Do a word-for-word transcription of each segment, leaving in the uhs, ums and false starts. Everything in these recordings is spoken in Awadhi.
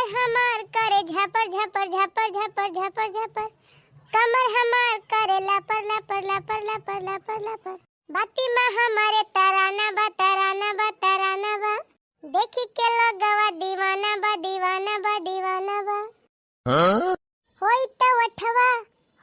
हमार करे झपर झपर झपर झपर झपर झपर, कमर हमार करे लपर लपर लपर लपर लपर लपर, बाती मा हमारे तराना बा तराना बा तराना बा, देखी के लोगवा दीवाना बा दीवाना बा दीवाना बा। हाँ? होई त वठवा,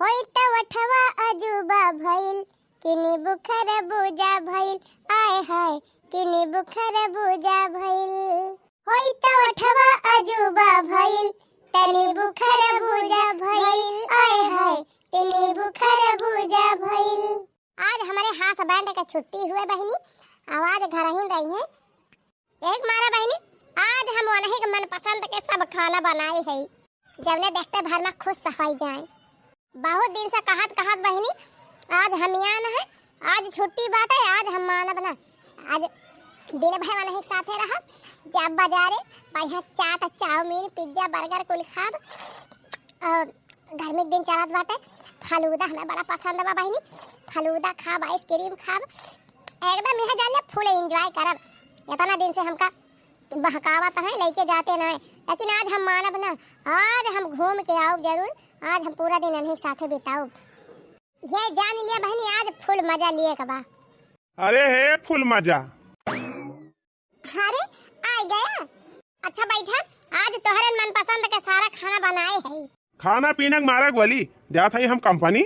होई त वठवा अजूबा भइल, कि नींबू खरबूजा भइल, आय हाय, कि नींबू खरबूजा भइल। होई त वठवा अजूबा भइल, त नींबू खरबूजा भइल, आय हाय, त नींबू खरबूजा भइल। आज हमरे हास बैंड के छुट्टी हुए बहिनी, आवाज घर ही रही है। एक मारा बहिनी, आज हम उन्हीं के मनपसंद के सब खाना बनाए है, जवने देखते भर में खुश होइ जाए। बहुत दिन से कहत कहत बहिनी, आज हम यहाँ न है, आज छुट्टी बाटे, आज हम मानब ना। आज दिन भर उन्हीं के साथे रहब, जब बाजारे बढ़िया चाट, चाउमीन, पिज्जा, बर्गर कुल खाब। और गर्मी के दिन चलत बाटे, फलूदा हमें बड़ा पसंद बा बहिनी, फलूदा खाब, आइसक्रीम खाब, एकदम यहाँ जान ले फुल एंजॉय करब। इतना दिन से हमका बहकावत है, लेके जाते ना है, लेकिन आज हम मानब ना, आज हम घूम के आउब जरूर, आज हम पूरा दिन उन्हीं के साथे बिताउब। ये जान लिया बहिनी, आज फुल मजा लिए के बा। अरे हे फुल मजा। अरे, आ गया। अच्छा बैठा, आज तोहरे मनपसंद के सारा खाना बनाए है। खाना पीना के मारा गोली, जात है हम कंपनी।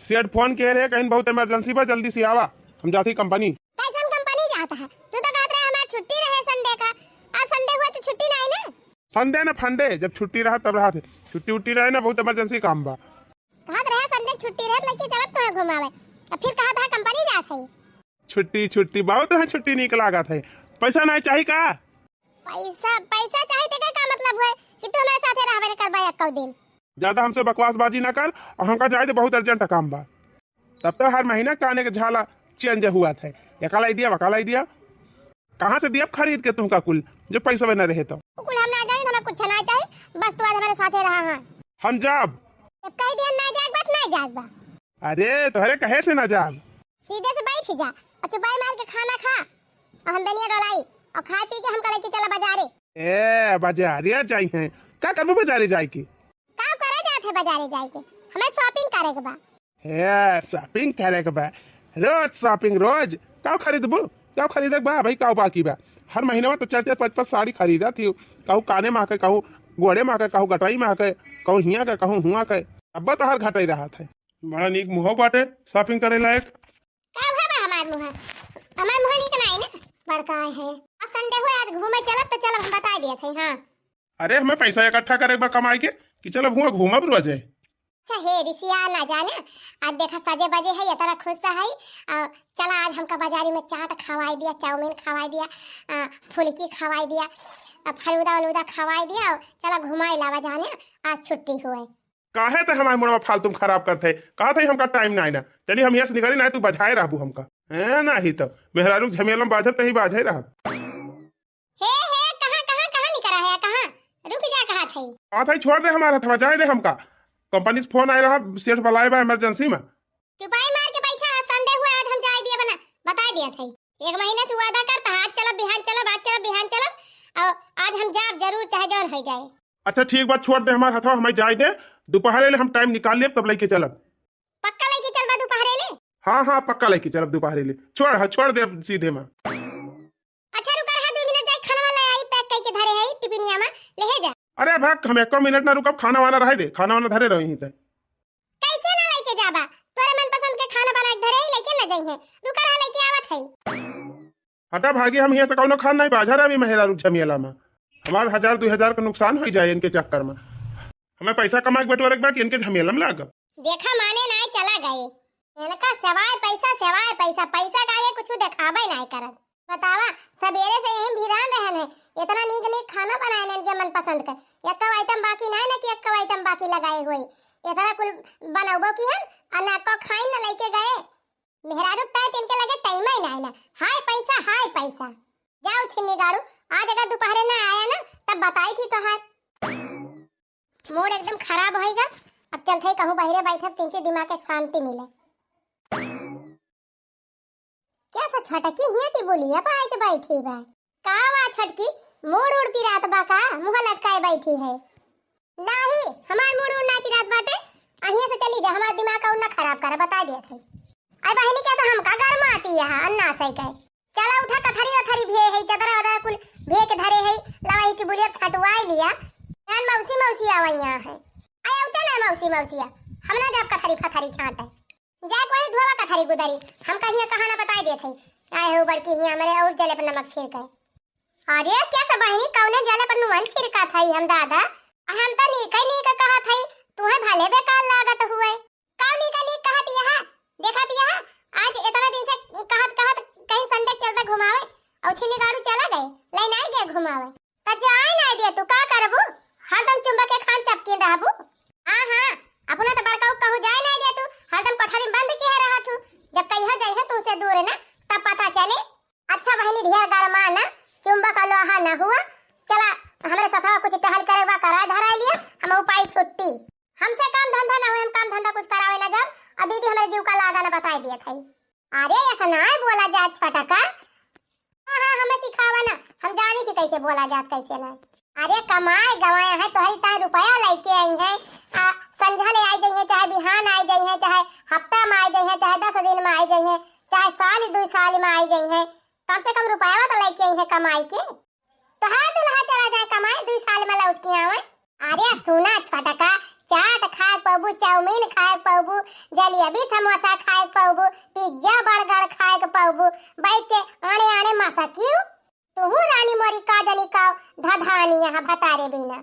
सेठ फोन के रहे, कहीं बहुत इमरजेंसी बा, जल्दी से आवा, हम जात ही कंपनी। कैसन कंपनी जात है? तू तो कहत रहे हमार छुट्टी रहे संडे का, आज संडे हुआ तो छुट्टी नहीं ना। संडे न फंडे, जब छुट्टी रहा तब रहा थे, छुट्टी उट्टी रहे ना, बहुत इमरजेंसी काम बा। कहत रहे संडे छुट्टी रहे, लेके चलब तोहे घुमावे, अब फिर कहत है कंपनी जात है। छुट्टी छुट्टी, बहुत है छुट्टी नीक लागत है। पैसा नहीं चाही का? पैसा, पैसा चाही तो का मतलब हुए कि तू हमारे साथे रहबे न करबा एको दिन? ज्यादा हमसे बकवासबाजी ना कर, और हमका जाए दे, बहुत अर्जेंट काम बा। तब तो हर महीना काने के झाला चेंज हुआ था, एका लाई दिया, वका लाई दिया। कहाँ से दिया खरीद के तुमका कुल, जो पैसा न रहे तो? कुल हम ना जाए, हमें कुछ ना चाहिए, बस तू आज हमारे साथे रहा। हाँ, हम जाब। जब कह दिया ना जाए बात, ना जाए बा। अरे तोहरे कहे से ना जाब। सीधे से बैठ जा और चुपाई मार के खाना खा, और हम बेनिया डोलाई और खाए पी के हमका लेके चला बाजारे। ए बाजारे जाई हैं, का करबो बाजारे जाए के? का करे जात है बाजारे जाए के? हमें शॉपिंग करे के बा। हे शॉपिंग करे के बा, रोज शॉपिंग रोज। का खरीदबू? का खरीदे के बा भाई? का बाकी बा? हर महीना में तो चार चार पाँच पाँच साड़ी खरीदा थी, कहूँ काने में आके, कहूँ गोड़े में आके, कहूँ गटई में आके, कहूँ हिया के, कहूँ हुआ के। अब तो हर घटाई रहा था। बड़ा नीक मुँह बाटे शॉपिंग करे लायक। का भा बा हमार मुँह? हमार मुँह नीक नाई ना। बड़का है। आज संडे हुआ, आज घूमे चलब तो चलब, हम बताई दिया थे। हाँ। अरे हमें पैसा इकट्ठा करे बा कमाई के कि चलब हुआ घूमब रोजे। अच्छा हे रिसिया ना जाने, आज देखा सजे बजे है, इतना खुश है। आ, चला आज हमका बाजारी में चाट खवाई दिया, चाउमीन खवाई दिया, आ, फुलकी खवाई दिया, आ, फलूदा वलूदा खवाई दिया, चला घुमाई लावा जाने, आज छुट्टी हुए। काहे ते हमार मुड़वा फालतू में खराब करत है? कहत है हमका टाइम नाई ना। चली हम यहाँ से निकली, नाई तू बझाए रहबू हमका। हैं, नाही तो मेहरारू के झमेला में बाझब तही बाझे रहब। हे, हे, कहाँ, कहाँ, कहाँ निकरा है, कहाँ? रुक जा, कहत है। कहत है छोड़ दे हमार हथवा, जाए दे हमका। कंपनी से फोन आए रहा, सेठ बुलाए बा इमरजेंसी में। चुपाई मार के बैठा, आज संडे हुआ, आज हम जाए दिया बना, बताए दिया था। एक महीना से वादा करता, आज चलब, बिहान चलब, आज चलब, बिहान चलब, और आज हम जाब जरूर, चाहे जौन हो जाए। अच्छा ठीक बा, छोड़ दे हमार हथवा, हमें जाए दे, दोपहरे ले हम टाइम निकाल लेब, तब लेके चलब। पक्का लेके चलबा दोपहरे ले? हाँ, हाँ, पक्का लेके चलब दोपहरे ले। छोड़, हाँ, छोड़ दे अब सीधे में। अच्छा रुका रहा, दो मिनट जाए, खाना वाला आई, पैक करके धरे है टिफिनिया में, ले जा। अरे भाग, हम एको मिनट ना रुकब, खाना वाना रहे दे, खाना वाना धरे रही ही ते। कैसे ना लेके जाबा? तोरे मनपसंद के खाना बना के धरे ही, लेके ना जाई है। रुका रहा, लेके आवत है। हटा भागी, हम हियाँ से कौनो खान नहीं बाझा रहे अभी मेहरारू झमेला में। हमार हजार दुई हजार का नुकसान हो जाए इनके चक्कर में। हमें पैसा कमाए के बटोरे के बा कि इनके झमेला में लागब। देखा माने नाई चला गए। इनका सिवाय पैसा, सिवाय पैसा, पैसा का आगे कुछ देखाबे नाई करत। बतावा, सबेरे से यहीं भिरान रहन है, इतना नीक नीक खाना बनाए इनके मनपसंद के। एक आइटम बाकी नाई ना कि एक आइटम बाकी लगाए हुए। इतना कुल बनौबो की हन, और ना को खाइन ना लेके गए। मेहरारू ताई तिनके लगे टाइम ही नाई ना। हाय पैसा, हाय पैसा। जाओ छिन्नी गाड़ू, आज अगर दोपहरे ना आया ना, तब बताई थी तोहार। मूड एकदम खराब होइगा। अब चलते ही कहूँ बहिरे बैठब, तिनके दिमाग के शांति मिले। क्या सा छटकी हिया टिबुलिया पे आके बैठी बा? का बा छटकी, मूड उड़ पिरात बा का? मुँह लटकाए बैठी है। नाही, हमार मूड उड़ ना पिरात बाटे। अहिए से चली जा, हमार दिमाग का उड़ ना खराब करे, बता दिया थे। आई बहिनी, क्या तो हमका गरमाती है, अन्ना सही कहे। चला उठा, कथरी वथरी भे है, चदरा वदरा कुल भे के धरे है, लवा ही टिबुलिया छटवाई लिया। जान मौसी मौसी आवैया है। आया उठा ना मौसी मौसिया, हम ना जाब कथरी फथरी छाटे। जाए कोई धोवा कथरी गुदरी, हम कहिया कहाँ ना बताई देत है। आए हो बड़की हिया हमरे और जले पर नमक छिड़के। अरे क्या सब बहिनी, कौने जले पर नुअन छिड़का था हम दादा? हम तो नीके नीके कहा था, तुम्हें भले बेकार लागत हुए। का नीका नीक कहत यहा? देखत यहा, आज इतना दिन से कहत कहत कहीं संडे चलबे घुमावे, और छिनी गाड़ू चला गए, ले नहीं गए घुमावे। त जाए नहीं दे तू, का करबू? हरदम चुंबक के खान चपकीन रहबू। हाँ, हाँ, अपना तो बड़का कहूँ जाए नहीं दे तू, हरदम कोठरी में बंद किए रहा तू। जब कहिया जाइए तू से दूर ना, तब पता चले। अच्छा बहिनी, ढेर गरमा ना, चुंबक लोहा न हुआ। चला, हमरे सथवा कुछ टहल करे बा, कराए धराए लिया, हम उपाय छुट्टी। हमसे काम धंधा ना होए, हम काम धंधा कुछ करावे ना जाब। और दीदी हमरे जीव का लागा ना बताए दिया था। अरे ऐसा ना बोला जात छोटका। हाँ, हाँ, हमें सिखावा ना, हम जानी थी कैसे बोला जात, कैसे ना। अरे कमाए गवाए हैं, तोहरी ताई रुपया लेके आई हैं। आ, संझा ले आई जाइए, चाहे बिहान आई जाइए, चाहे हफ्ता में आई जाइए, चाहे दस दिन में आई जाइए, चाहे साल दो साल में आई जाइए, कम से कम रुपया तो लेके आई है कमाई के। तोहार दुल्हा चला जाए कमाए, दुई साल में लौट के आवे। अरे सुना छोटका, चाट खाए पबू, चाउमीन खाए पबू, जलेबी समोसा खाए पबू, पिज्जा बर्गर खाए के पबू, बैठ के आने आने मसकियो। तुहू रानी मोरी का जनी का धधानी यहाँ भतारे बिना।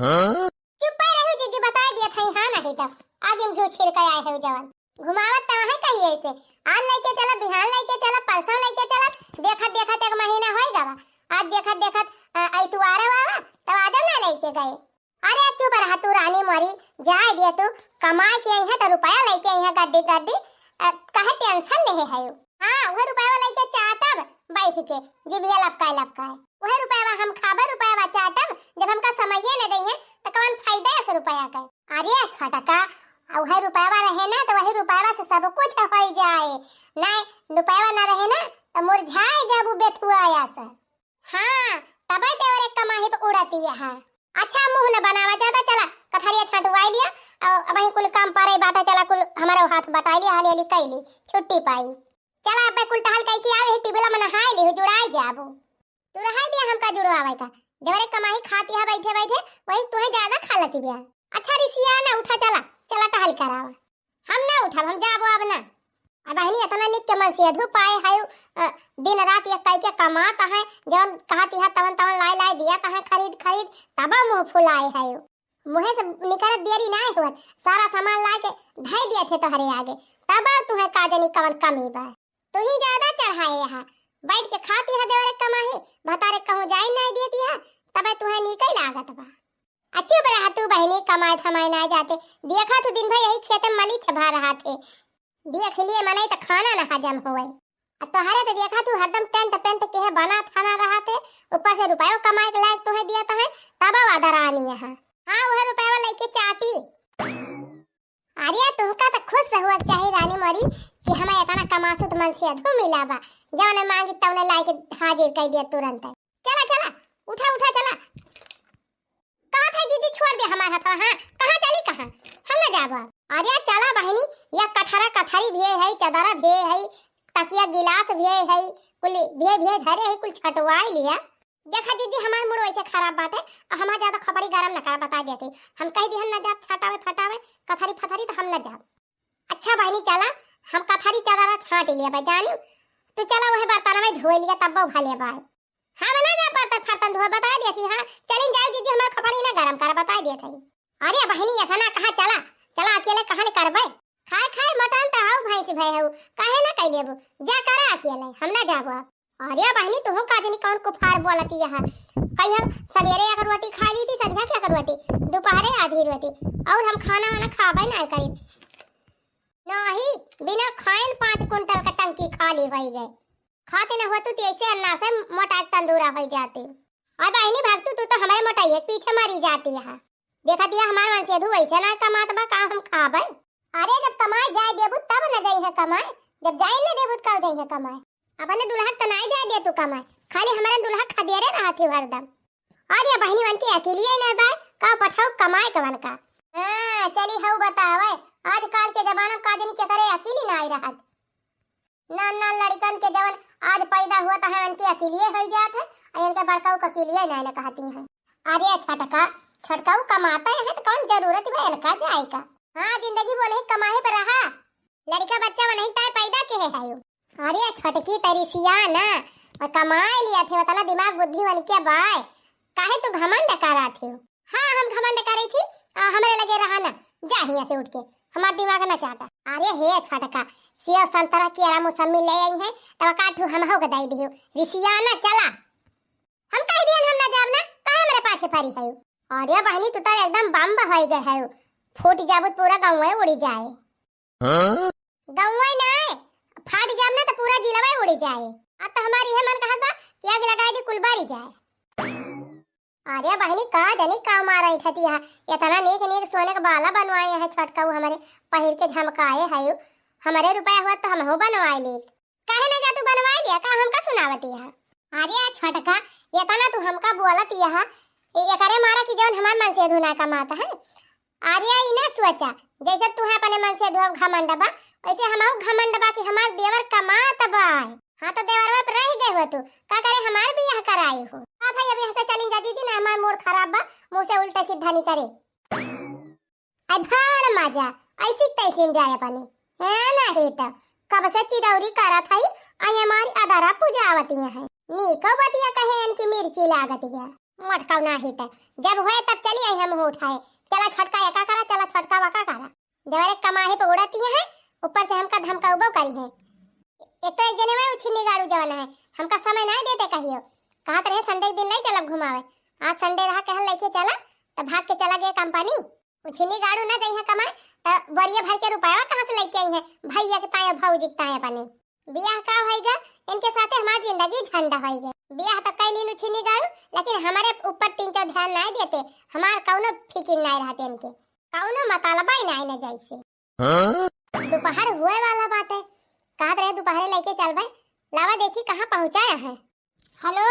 हाँ? चुप्पे रहू जीजी, बताए दिया था, हाँ नहीं तो आगे में घिउ छिड़के आए है जवन। घुमावत त है कहीं ऐसे, आज लेके चला, बिहान लेके चला, परसों लेके चला, देखत देखत एक महीना होई गवा। आज देखत देखत, अ, ऐतवार बाबा, तब आजो ना लेके गए। अरे चुप रहा तू रानी मोरी, जाए दिया तू, कमाए के आई है तो रुपया लेके आई है गड्डी गड्डी, अ, काहे टेंशन ले है? हाँ, वह रुपया लेके चाटब बैठ के, जिभिया लपकाए लपकाए। वह रुपया हम खाबे, रुपया चाटब, जब हमका समइये न दे है, तो कौन फायदा है उस रुपया का? अरे छोटका, आ उहे रुपयवा रहे ना, तो वही रुपयवा से सब कुछ होइ जाए। नाय, रुपयवा ना रहे ना, तो मुरझाए जाबू बेथुआ आया से। हाँ, तबे देवरे कमाही पे उड़ती है। अच्छा, मुँह न बनावा ज्यादा, चला, कथरिया छांटवाई लिया, और अब वही कुल काम परे बाटा, चला, कुल हमारे हाथ बटाई लिया, हाली हाली कैली, छुट्टी पाई। चला, अब कुल टहल कई के आवे, टिबला में नहाई ली, जुड़ाई जाबू। तू रहाई दिया हमका जुड़वावे का। देवरे कमाही खाती है बैठे बैठे, वही तुहे ज्यादा खा लेती बिया। अच्छा रिसिया ना, उठा चला, चला टहल करावा। हम ना उठब, हम जाबो अब ना। अब बहिनी इतना निक के मन से अधू पाए है, अ, दिन रात एक कई के कमात है, जवन कहती है तवन तवन लाई लाई दिया कहे खरीद खरीद, तब मुँह फुलाए है। मुँहे से निकलत देरी नाय होत, सारा सामान ला के धइ दिया थे तोहरे आगे, तब तुहे का जानी कवन कमी बा। तू ही ज्यादा चढ़ाए हा, बैठ के खाती हा देवरे कमाही, भतारे कहूँ जाई नाय देती हा, तबे तुहे नीके लागत बा। आ चुप रहा तू बहिनी, कमाए धमाए नाय जाते, देखा तू दिन भर यही खेते में मलीच भा रहा थे, देख लिए मनई त खाना ना हजम होवे। आ तोहरे त देखा तू हरदम टेंट पेंट के है बना थाना रहा थे, ऊपर से रुपयो कमाए के लायक तोहे दिया तहे, तब आदर आनी है। हाँ, वह रुपयो लेके चाटी। अरे तुहका त खुश हुआ चाही रानी मोरी कि हमें इतना कमासुत मन से अधू मिला बा, जौने मांगी तौने लाए के हाजिर कर दिया तुरंत। चला चला, उठा उठा चला। कहा था जीजी छोड़ दे हमार हथवा, हाँ, कहाँ चली कहाँ, हम ना जाबो। अरे चला बहिनी, या कठरा कथरी भी है, चदरा भी है, तकिया गिलास भी है, कुल भी भी धरे है, कुल छटवाई लिया। देखा जीजी हमार मूड वैसे खराब बाटे, और हमार ज्यादा खोपड़ी गरम न करा, बता देती। हम कह दी हम ना जाब छटावे फटावे, कथरी फथरी तो हम ना जाब। अच्छा बहिनी चला, हम कथरी चदरा छाट लिया बा जानी, तू चला वह बर्तन में धोए लिया तब भले बाय। हम ना जा बर्तन फर्तन धोए, बता दिया थी, हाँ, चलिन जाओ जीजी, हमार खोपड़ी ना गरम कर, बता दिया था। अरे बहिनी, ऐसा ना कहा, चला, चला, अकेले कहाँ ले करबे? खाए खाए मोटान तो हाउ भैंस भय हऊ, काहे ना कह लेबू, जा करा अकेले, हम ना जाबो अब। अरे बहिनी, तुहू का जानी कौन कुफार बोलती है, कहियो सवेरे एक रोटी खा ली थी, संझा के एक रोटी, दोपहरे आधी रोटी, और हम खाना वाना खाबे ना करी। नहीं, बिना खाएन पाँच कुंटल का टंकी खाली होई गए। खाते न होतू तो ऐसे अन्ना से मोटा के तंदूरा हो जाते। और बहिनी भक्तू, तू तो हमारे मोटाई के पीछे मरी जाती है। देखा दिया हमार वंशेधु वैसे ना कमात बा, का हम खाबे? अरे जब कमाए जाए देबू तब न जाई है कमाए, जब जाए न देबू तब जाई है कमाए। अपने दुल्हा के तो नाई जाए दे तू कमाए, खाली हमारे दुल्हा खदेरे रहत ही हरदम। अरे बहिनी, वनके अकिलिये नाहीं बाय, का पठाऊ कमाए के वनका। हाँ, चली हऊ बतावे, आजकल के जमाना में का जनी केकरे अकिली नाहीं रहत। ना, ना, लड़िकन के जवन आज पैदा होत है, वनके अकिलिये होइ जात है, अउर इनके बड़काऊ के अकिलिये नाहीं न कहती हैं। अरे छोटका, छोटकाऊ कमाते हैं तो कौन जरूरत बा इनका जाए का? हाँ, जिंदगी बोले ही कमाए पर रहा, लड़िका बच्चा वनही ताय पैदा किहे है। अरे छोटकी तरी सियाना, अउर कमाए लिया थे, उतना दिमाग बुद्धि वनके बाय, काहे तू घमंड करा थे? हाँ, हम घमंड करी थी, आ, हमरे लगे रहा ना, जा हियाँ से उठ के, हमार दिमाग ना चाटा। अरे हे छोटका, सेव संतरा केरा मौसमी ले आई है, तब काठू हमहू के दे दियो, रिसियाना चला। हम कह दियन हम ना जाब ना, काहे हमरे पाछे परी है? अरे बहिनी, तू तो एकदम बम्ब होइ गए है, फूट जाबू तो पूरा गाँव उड़ी जाए। हाँ? गौवई नाय, फाट जाब ना तो पूरा जिलवा उड़ी जाए। अब तो हमारी है मन कहत बा कि आग लगाई दी, कुल बारी जाए। अरे बहिनी, का जनी का मारा इठती है, इतना नीक नीक सोने का बाला बनवाए हैं छोटकाऊ, हमरे पहिर के झमकाए है, हमरे रुपया हुआ तो हमहू बनवाए लेत। काहे ना जा तू बनवाए लिया, का हमका सुनावती है? अरे आ छोटका, इतना तू हमका बोलत यह, ए-, एकरे मारा कि जौन हमार मनसेधु ना कमात है। अरे ई ना सोचा, जैसे तू है अपने मनसेधु अब घमंड बा, वैसे हमहू घमंड बा कि हमार देवर कमात बा। हाँ तो देवरवा पे रह गए हो तू, का करे हमार बियाह कराई हो। हाँ भाई, अब यहाँ से चली जा दीदी ना, हमार मूड खराब बा, मुँह से उल्टा सीधा नहीं करे। आई भाड़ मजा, ऐसी तैसी में जाए अपने। है ना हे तो, कब से चिरौरी करत हई, आई हमारी अदरा पुजावती है। नीको बतिया कहे इनकी मिर्ची लागत बा। मोटकाऊ ना हे तो, जब होए तब चली आई हम उठाए। चला छोटका एका करा, चला छोटका वका करा। देवरे कमाही पे उड़ती है, ऊपर से हमका धमकाउबो करी है। एक तो एक जने में उछिन्नी गाड़ू जवन है, हमका समय ना देते कहियो। कहत रहे संडे के दिन नहीं चलब घुमावे, आज संडे रहा कहल लेके चला, तो भाग के चला गए कंपनी। उछिनी गाड़ू ना जइहे कमाए, त बोरिया भर के रुपया कहाँ से लेके आई है? भैया के ताए, भौजी के ताए अपने। बियाह का होई गा, इनके साथे हमार जिंदगी झंड होई गा। बियाह तो कैलीन उछिनी गाड़ू, लेकिन हमारे ऊपर तीन चार ध्यान नाय देते, हमार कौनो फिकिर नाय रहते इनके, कौनो मतलबा ही नाय न जैसे। हाँ? दोपहर हुए वाला बाटे, कहत रहे दोपहरे लेके चलबे, लावा देखी कहाँ पहुँचाया है। हेलो,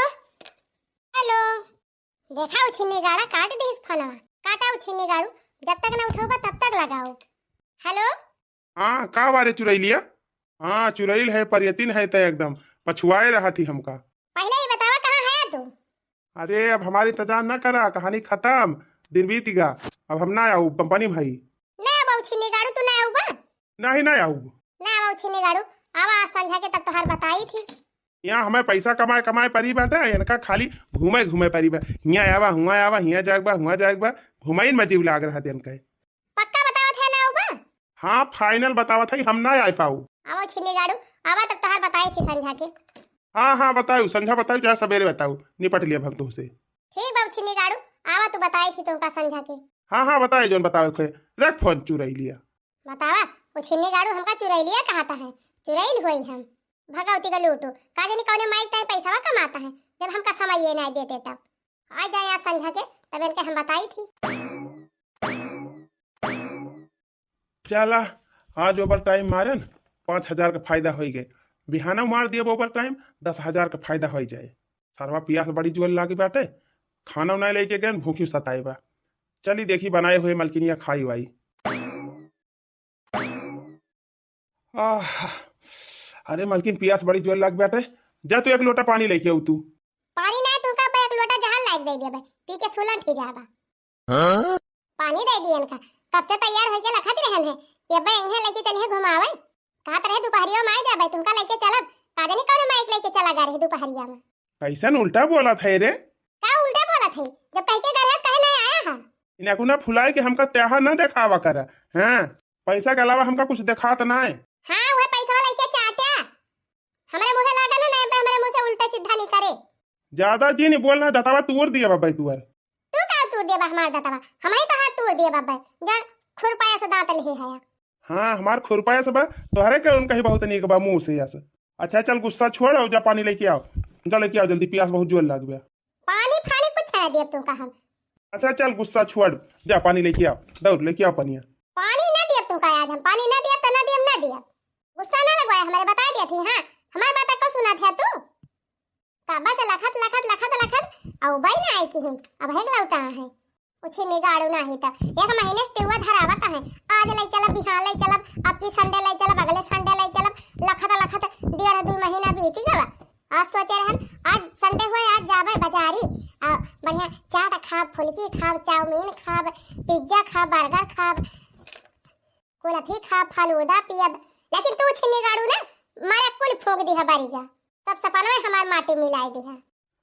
हेलो। देखा उछिन्नी गाड़ा काट दिस फोनवा। काटा उछिन्नी गाड़ू, जब तक ना उठौबा तब तक लगाओ। हेलो। हाँ, का बारे चुरैलिया? हाँ, चुरैल है, परियतिन है तै एकदम। पछुआए रहा थी हमका। पहले ही बतावा कहाँ है तू? अरे, अब हमारी इंतजार ना करा, कहानी खत्म। दिन बीत गा, अब हम ना आऊ कंपनी भाई। ना आऊ उछिन्नी गाड़ू, तू ना आऊ बा? नहीं, ना आऊ। ना आऊ उछिन्नी गाड़ू, आवा आज संझा के तब तोहार बताई थी। यहाँ हमें पैसा कमाए, कमाए परी बाटे, इनका खाली घूमे, घूमे परी बा। हियाँ आवा, हुआँ आवा, हियाँ जाग बा, हुआँ जाग बा, घुमाइन में जीव लाग रहा दिन कहे। पक्का बतावत है ना आऊ बा? हाँ, final बतावत है, हम ना आए पाऊ। आवा उछिन्नी गाड़ू, आवा तब तोहार बताई थी संझा के। हाँ, हाँ, बताऊ, संझा बताऊ, चाहे सवेरे बताऊ, निपट लिया हम तुमसे। ठीक बा उछिन्नी गाड़ू, आवा तू बताई थी तुमका संझा के। हाँ, हाँ, बताए जौन बतावे खे, रख फोन चुरैलिया। बतावा, उछिन्नी गाड़ू हमका चुरैलिया कहता है, चुरैल होई हम। भगवती का लूटू, का जानी कौने माई ताई पैसावा कमाता है, जब हमका समय ये नहीं देते तब। आ जाए आज संझा के, तब इनके हम बताई थी। चला, आज ओवर टाइम मारन, पाँच हजार का फायदा होई गए। बिहाना मार दिया ओवर टाइम, दस हजार का फायदा होई जाए। सरवा पियास बड़ी जोर लागी बाटे, खाना उना लेके गए, भूखी सताए बा। चली देखी बनाए हुए मलकिनिया खाई वाई। आह, अरे मलकिन, पियास बड़ी जोर लाग बाटे, जा तू एक लोटा पानी लेके आऊ तू। पानी ना, तू का बे एक लोटा जहान लायक दे दिया बे, पी के सुलन थी जाबा। हाँ? पानी दे दियन का, कब से तैयार होके लखत रहन है कि अबे इहे लेके चलिए घुमावे। कहत रहे दोपहरिया में आ जाबे, तुमका लेके चलब। का जानी कौन माइक लेके चला गा रहे दोपहरिया में। कैसन उल्टा बोलत है रे? का उल्टा बोलत है? जब कह के गरहत कहे नहीं आया है? इन्हें को ना फुलाए के हमका त्याहा ना देखावा कर। हाँ, पैसा के अलावा हमका कुछ देखात ना है। हाँ, वह पैसा लेके चाट्या। हमरे मुँहे लागा ना, नहीं बे, हमरे मुँह से उल्टा सीधा नहीं करे। ज्यादा जी नहीं बोलना, दतवा तोड़ दिया बाबा तुअर। तू का तोड़ दिया बा हमार दतवा? हमारे तो हाथ तोड़ दिया बाबा। जा खुरपाया से दांत लिहे है। हाँ, हमार खुरपाया से बा, तोहरे के उनका ही बहुत नीक बा मुँह से यस। अच्छा चल गुस्सा छोड़, और जा पानी लेके आओ, जा लेके आओ जल्दी, पियास बहुत जोर लाग गया। पानी फानी कुछ ना देब तुमका हम। अच्छा चल गुस्सा छोड़, जा पानी लेके आओ, दौड़ लेके आओ पानिया। पानी ना देब तुमका आज हम, पानी ना देब तो ना देब, ना देब। गुस्सा ना लगवाए हमारे, बता दिया थी। हाँ, हमार बात को सुना था तू? कब से लखत, लखत, लखत, लखत, अउ बई ना आए किहिन, अब हेग लौटा है। उछिन्नी गाड़ू नाही त एक महीने से टिउआ धरावत है, आज लई चलब, बिहान लई चलब, अब की Sunday लई चलब, अगले Sunday लई चलब, लखत, लखत डेढ़ दू महीना बीती गवा। आज सोचे रहन, आज Sunday हुए, आज जाबे बाजारी, आ, बढ़िया चाट खाब, फुलकी खाब, चाउमीन खाब, pizza खाब, burger खाब, कुल्फी खाब, फालूदा पियब, लेकिन तू छिन्नी गाड़ू ना, मारे कुल फूंक दिहा बारी का, सब सपनवे हमार माटी मिलाए दिहा।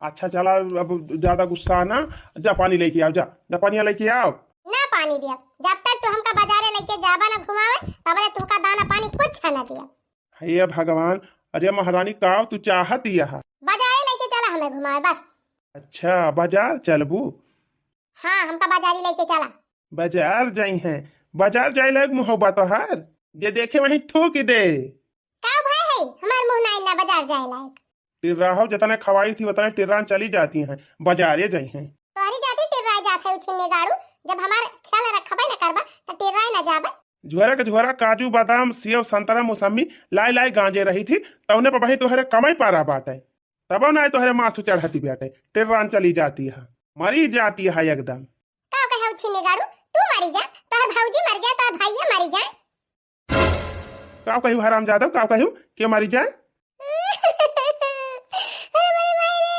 अच्छा चला, अब ज्यादा गुस्सा ना, जा पानी लेके आओ, जा, जा पानी लेके आओ। ना पानी दिया, जब तक तू हमका बाजारे लेके जाबा ना घुमावे, तब तक तुमका दाना पानी कुछ ना दिया। हे भगवान, अरे महारानी, का तू चाहत यह? बाजारे लेके चला हमें घुमावे बस। अच्छा, बाजार चलबू? हाँ, हमका बाजारी लेके चला। बाजार जाई हैं, बाजार जाए लायक मुँह बा तोहार, जे देखे वहीं थूक दे। का भाई है, हमार मुँह नाई ना बाजार जाए लायक। टिर्राहो जितने खवाई थी उतने टिर्रान चली जाती हैं, बाजारे जाई हैं। तोहरी जाती टिर्राए जात है उछिन्नी गाड़ू, जब हमार ख्याल रखबे न करबा त टिर्राए न जाबे। झोरा के झोरा काजू बादाम सेव संतरा मौसमी लाई लाई गांजे रही थी, तौने पर वही तोहरे कमाई पारा बाटे, तबो ना तोहरे मासु चढ़ती बाटे, टिर्रान चली जाती है, मरी जाती है एकदम। का कहे उछिन्नी गाड़ू, तू मरी जा, तोहर भौजी मर जाए, तोहर भाइये मरी जाए। का कहू हरामजादा, का कहू के मरी जाए? अरे माई रे,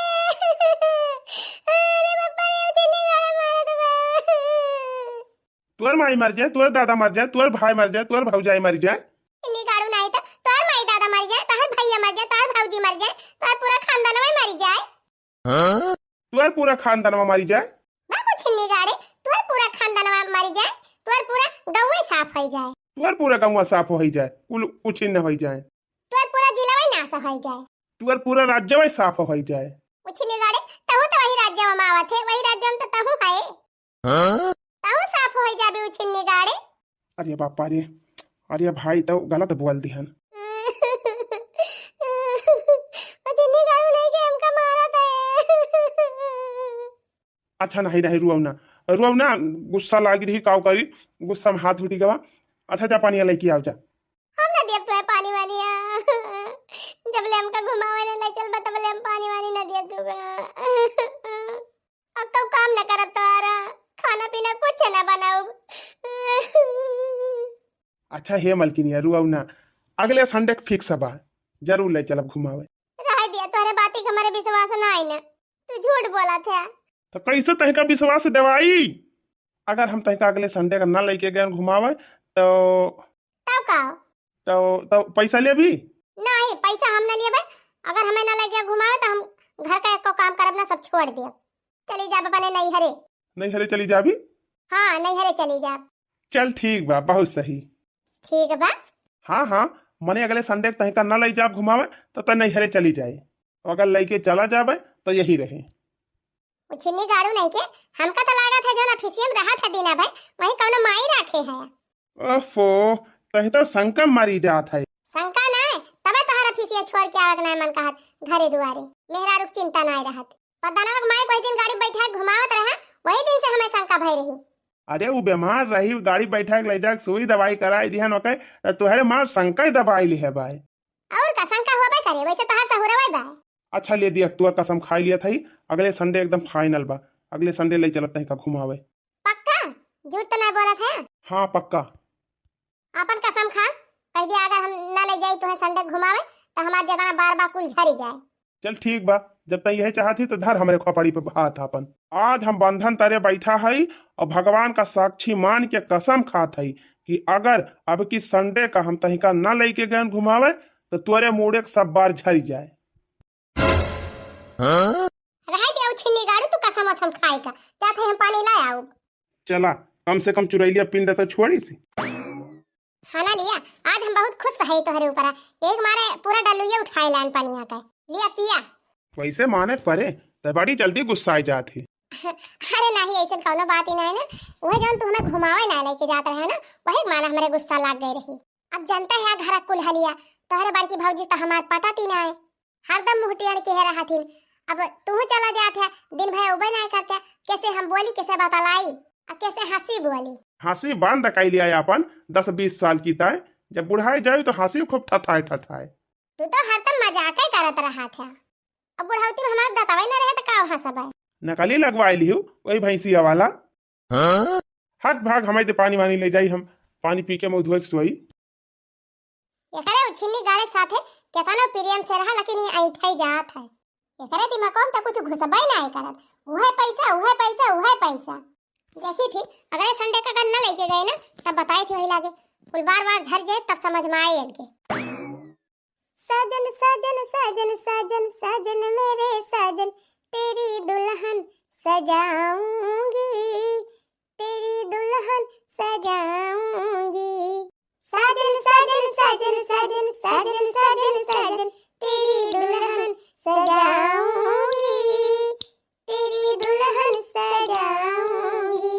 अरे बापा रे, उछिन्नी गाड़ू मारत बा। तोर माई मर जाए, तोर दादा मर जाए, तोर भाई मर जाए, तोर भौजाई मर जाए। छिन्नी गाड़ू नाही त तोर माई दादा मर जाए, तोहर भैया मर जाए, तोहर भौजी मर जाए, तोहर पूरा खानदानवा मर जाए। हाँ? तोहर पूरा खानदानवा मर जाए। बाबू छिन्नी गाड़े, तोहर पूरा खानदानवा मर जाए, तोहर पूरा गौवे साफ हो जाए। तोहर पूरा गौवा साफ हो जाए, कुल उछिन्न हो जाए। तोहर पूरा जिलावे नाश हो जाए। तोहर पूरा राज्यवे साफ हो जाए। उछिन्नी गाड़े, तहू तो वही राज्यवा में आवत है, वही राज्य में तो तहू है। हाँ? तहू साफ हो जाबे उछिन्नी गाड़े। अरे बापा रे, अरे भाई तो गलत बोल दिहन। उछिन्नी गाड़ू नहीं के हमका मारत है। अच्छा नहीं नहीं, रुआऊ ना, रुआऊ ना, गुस्सा लागी रही, काव करी, गुस्सा में हाथ उठी गवा। अच्छा जा पानी लेके आओ जा। हम ना देब तोहे पानी वानी, जब ले हमका घुमावे ना ले चल बा, तब ले हम पानी वानी ना देब तोहका। अब तो काम न करब तोहरा, खाना पीना कुछ न बनाउब। अच्छा हे मलकिनिया, रुआऊ ना, अगले Sunday के fix बा, जरूर ले चलब घुमावे। रह दिया, तोहरे बाती के हमरे विश्वास ना आई ना, तू झूठ बोलत है। तो कैसे तहका विश्वास देवाई? अगर हम तहका अगले Sunday का ना लेके गए घुमावे तो तब का? तो, तो पैसा लेबी? नहीं, पैसा हम ना लेबे। अगर हमें ना लेके घुमावे तो हम घर का एको काम करब ना, सब छोड़ देब। चली जाब अपने नैहरे। नैहरे चली जाबी? हाँ, नैहरे चली जाब। चल ठीक बा, बहुत सही। ठीक बा। हाँ हाँ, मने अगले Sunday के तहका ना ले जाब घुमावे तो तै नैहरे चली जाए, अगर लेके चला जाबे तो यही रहे। उछिन्नी गाड़ू नहीं के, हमका तो लागत है जौन office में रहत है दीना भाई, वहीं कौनो माई राखे है। ओफो, तही तो शंका मरी जात है। शंका ना है, तबे तोहर office छोड़ के आवक ना मन कहत घरे दुआरे। मेहरारू के चिंता ना रहत। पता ना माई कोई दिन गाड़ी बैठा के घुमावत रहा, वही दिन से हमें शंका भय रही। अरे वो बीमार रही, गाड़ी बैठा के ले जाके सुई दवाई कराई दिहन ओके, तो तोहरे मार शंका ही दबाई ली है भाई। और का शंका होबे करे, वैसे तोहार सहुरवा बा। अच्छा ले दिया, तोर कसम खाई लिया था, अगले Sunday एकदम final बा, अगले Sunday ले चलत तहका घुमावे। पक्का? झूठ तो नहीं बोलत है? हाँ पक्का। अपन कसम खा, कह दिया अगर हम ना ले जाई तोहे Sunday घुमावे तो हमार जितना बार बार कुल झरी जाए। चल ठीक बा, जब तै यही चाहत ही तो धर हमरे खोपड़ी पे हाथ अपन। आज हम बंधन तरे बैठा हई और भगवान का साक्षी मान के कसम खात हई कि अगर अब की Sunday का हम तहिका ना लेके गए घुमावे तो तोरे मूड़े के सब बार झरी जाए। हाँ? रह गया उछिन्नी गाड़ू, तू कसम वसम खाए का। जात है हम पानी ला आउब। चला, कम से कम चुरैलिया पिंड तो छोड़ी सी। खाना लिया, आज हम बहुत खुश है तोहरे ऊपर। एक मारे पूरा डलुइया उठाए लान पानी आता है। लिया पिया। वैसे माने परे, तो बड़ी जल्दी गुस्सा आ जात है। अरे नहीं, ऐसे कौनो बात ही नहीं ना। वह जौन तू हमें घुमावे ना लेके जात रहे ना, वही माना हमरे गुस्सा लाग गए रही। अब जनता है घर कुल हलिया, तोहरे बड़की भौजी तो हमार पटती ना है, हरदम मुँह टेढ़ के है रहथिन। अब तू चला जात है, दिन भर उबे नहीं करते, कैसे हम बोली, कैसे बतलाई, आ कैसे हंसी बोली? हंसी बंद कई लिया अपन, दस बीस साल की तय, जब बुढ़ाई जाए तो हंसी खूब ठठाए ठठाए। तू तो हरदम मजाक ही करत रहत है। अब बुढ़ौती में हमार दतवै न रहे त का हँसबै? नकली लगवाइ लिहू, वही भैंसिया वाला। हाँ? हट भाग, हमइ दे पानी वानी ले जाई, हम पानी पी के मुँह धोए के सोई। एकरे उछिन्नी गाड़े के साथे केतनो प्रेम से रहा, लेकिन ई ऐंठै जात है। एकरे दिमागवा में त कुछ घुसबै नाहीं करत। उहै पैसा, उहै पैसा, उहै पैसा। देखी थी, अगले Sunday का अगर न लइके गए ना, तब बताई थी वही लागे। कुल बार बार झर जाए, तब समझ में आए इनके। साजन, साजन, साजन, साजन, साजन मेरे साजन, तेरी दुल्हन सजाऊंगी, तेरी दुल्हन सजाऊंगी। साजन, साजन, साजन, साजन, साजन, साजन, साजन, तेरी दुल्हन सजाऊंगी, तेरी दुल्हन सजाऊंगी।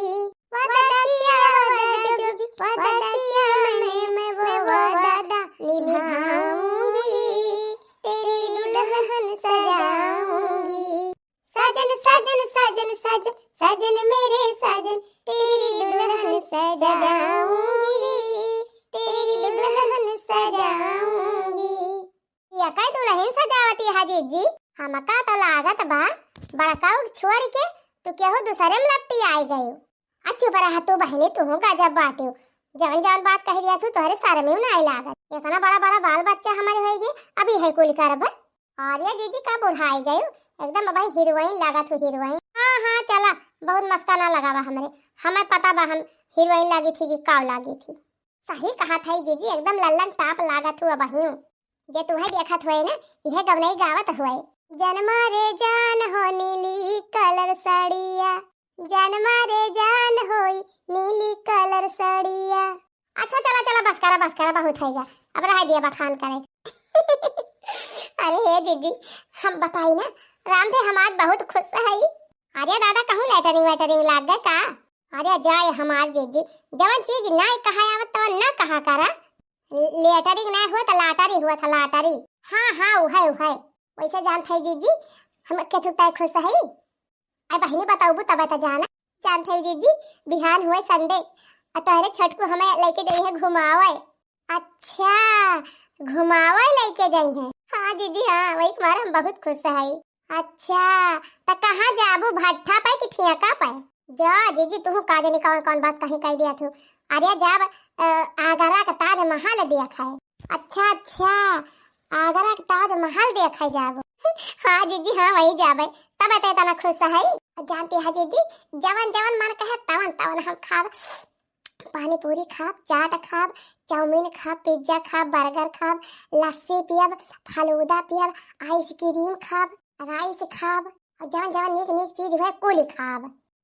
वादा किया, वादा जो भी वादा किया मैंने, मैं वो वादा निभाऊंगी, तेरी दुल्हन सजाऊंगी। साजन, साजन, साजन, साजन, साजन मेरे साजन, तेरी दुल्हन सजाऊंगी, तेरी दुल्हन सजाऊंगी। ये कई दुल्हन सजावती है जीजी, हमका तो लागत बा बड़काऊ के छोड़ के तू केहू दूसरे में लपटी आई गयू। आ चुप रहा तू बहिनी, तू गजब बाटियो, जवन जवन बात कह दिया तू, तोहरे शर्म ही नाहीं लागत। इतना बड़ा बड़ा बाल बच्चा हमारे होइगी, अभी है कुल करब। अरे जीजी का बुढ़ाई गयू, एकदम अब हीरोइन लागत हो हीरोइन। हाँ हाँ चला, बहुत मस्का ना लगावा हमरे, हमें पता बा हम हीरोइन लागी थी कि काव लागी थी। सही कहत है जीजी, एकदम लल्लन टाप लागत हो अबहियो। जे तुहै देखत होए ना, इहे गवनई गावत होए। जनमा रे जान हो नीली कलर साड़िया, जनमा रे जान होई नीली कलर साड़िया। अच्छा चला चला, बस करा बस करा, बहुत है गा, अब रह दिया बखान करे। अरे हे जीजी, हम बताई ना, रामधे हम आज बहुत खुश है। अरे दादा, कहूँ लेटरिंग वेटरिंग लाग गए का? अरे जाए हमार जीजी, जवन चीज नाहीं कहा आवत तवन ना कहा करा। लेटरिंग नाहीं हुआ त लाटरी हुआ था, लाटरी। हाँ हाँ, उहै उहै। वैसे जानत है जीजी, हम केथू तय खुश है। अरे बहिनी बताऊबू तब त जाना। जानत है जीजी, बिहान हुए Sunday, आ तोहरे छोटकू हमें लेके जइहे घुमावे। अच्छा, घुमावे लेके जइहे? हाँ जीजी हाँ, वही मारे हम बहुत खुश है। अच्छा, त कहाँ जाबू, भट्ठा पे कि ठेका पे? जा जीजी, तुहू का जानी कौन कौन बात कहीं कह दिया थू। अरे जाब, अ, आगरा का ताजमहल देखे। अच्छा अच्छा, आगरा का ताजमहल देखे जाबू। हाँ जीजी हाँ, वही जाबे, तब तो इतना खुश है। जानती है जीजी, जवन जवन मन कहे तवन तवन हम खाब। पानी पूरी खाब, चाट खाब, चाउमीन खाब, पिज्जा खाब, बर्गर खाब, लस्सी पियब, फलूदा पियब, आइसक्रीम खाब, राइस खाब, और जवन जवन नीक नीक चीज हुए कुल खाब।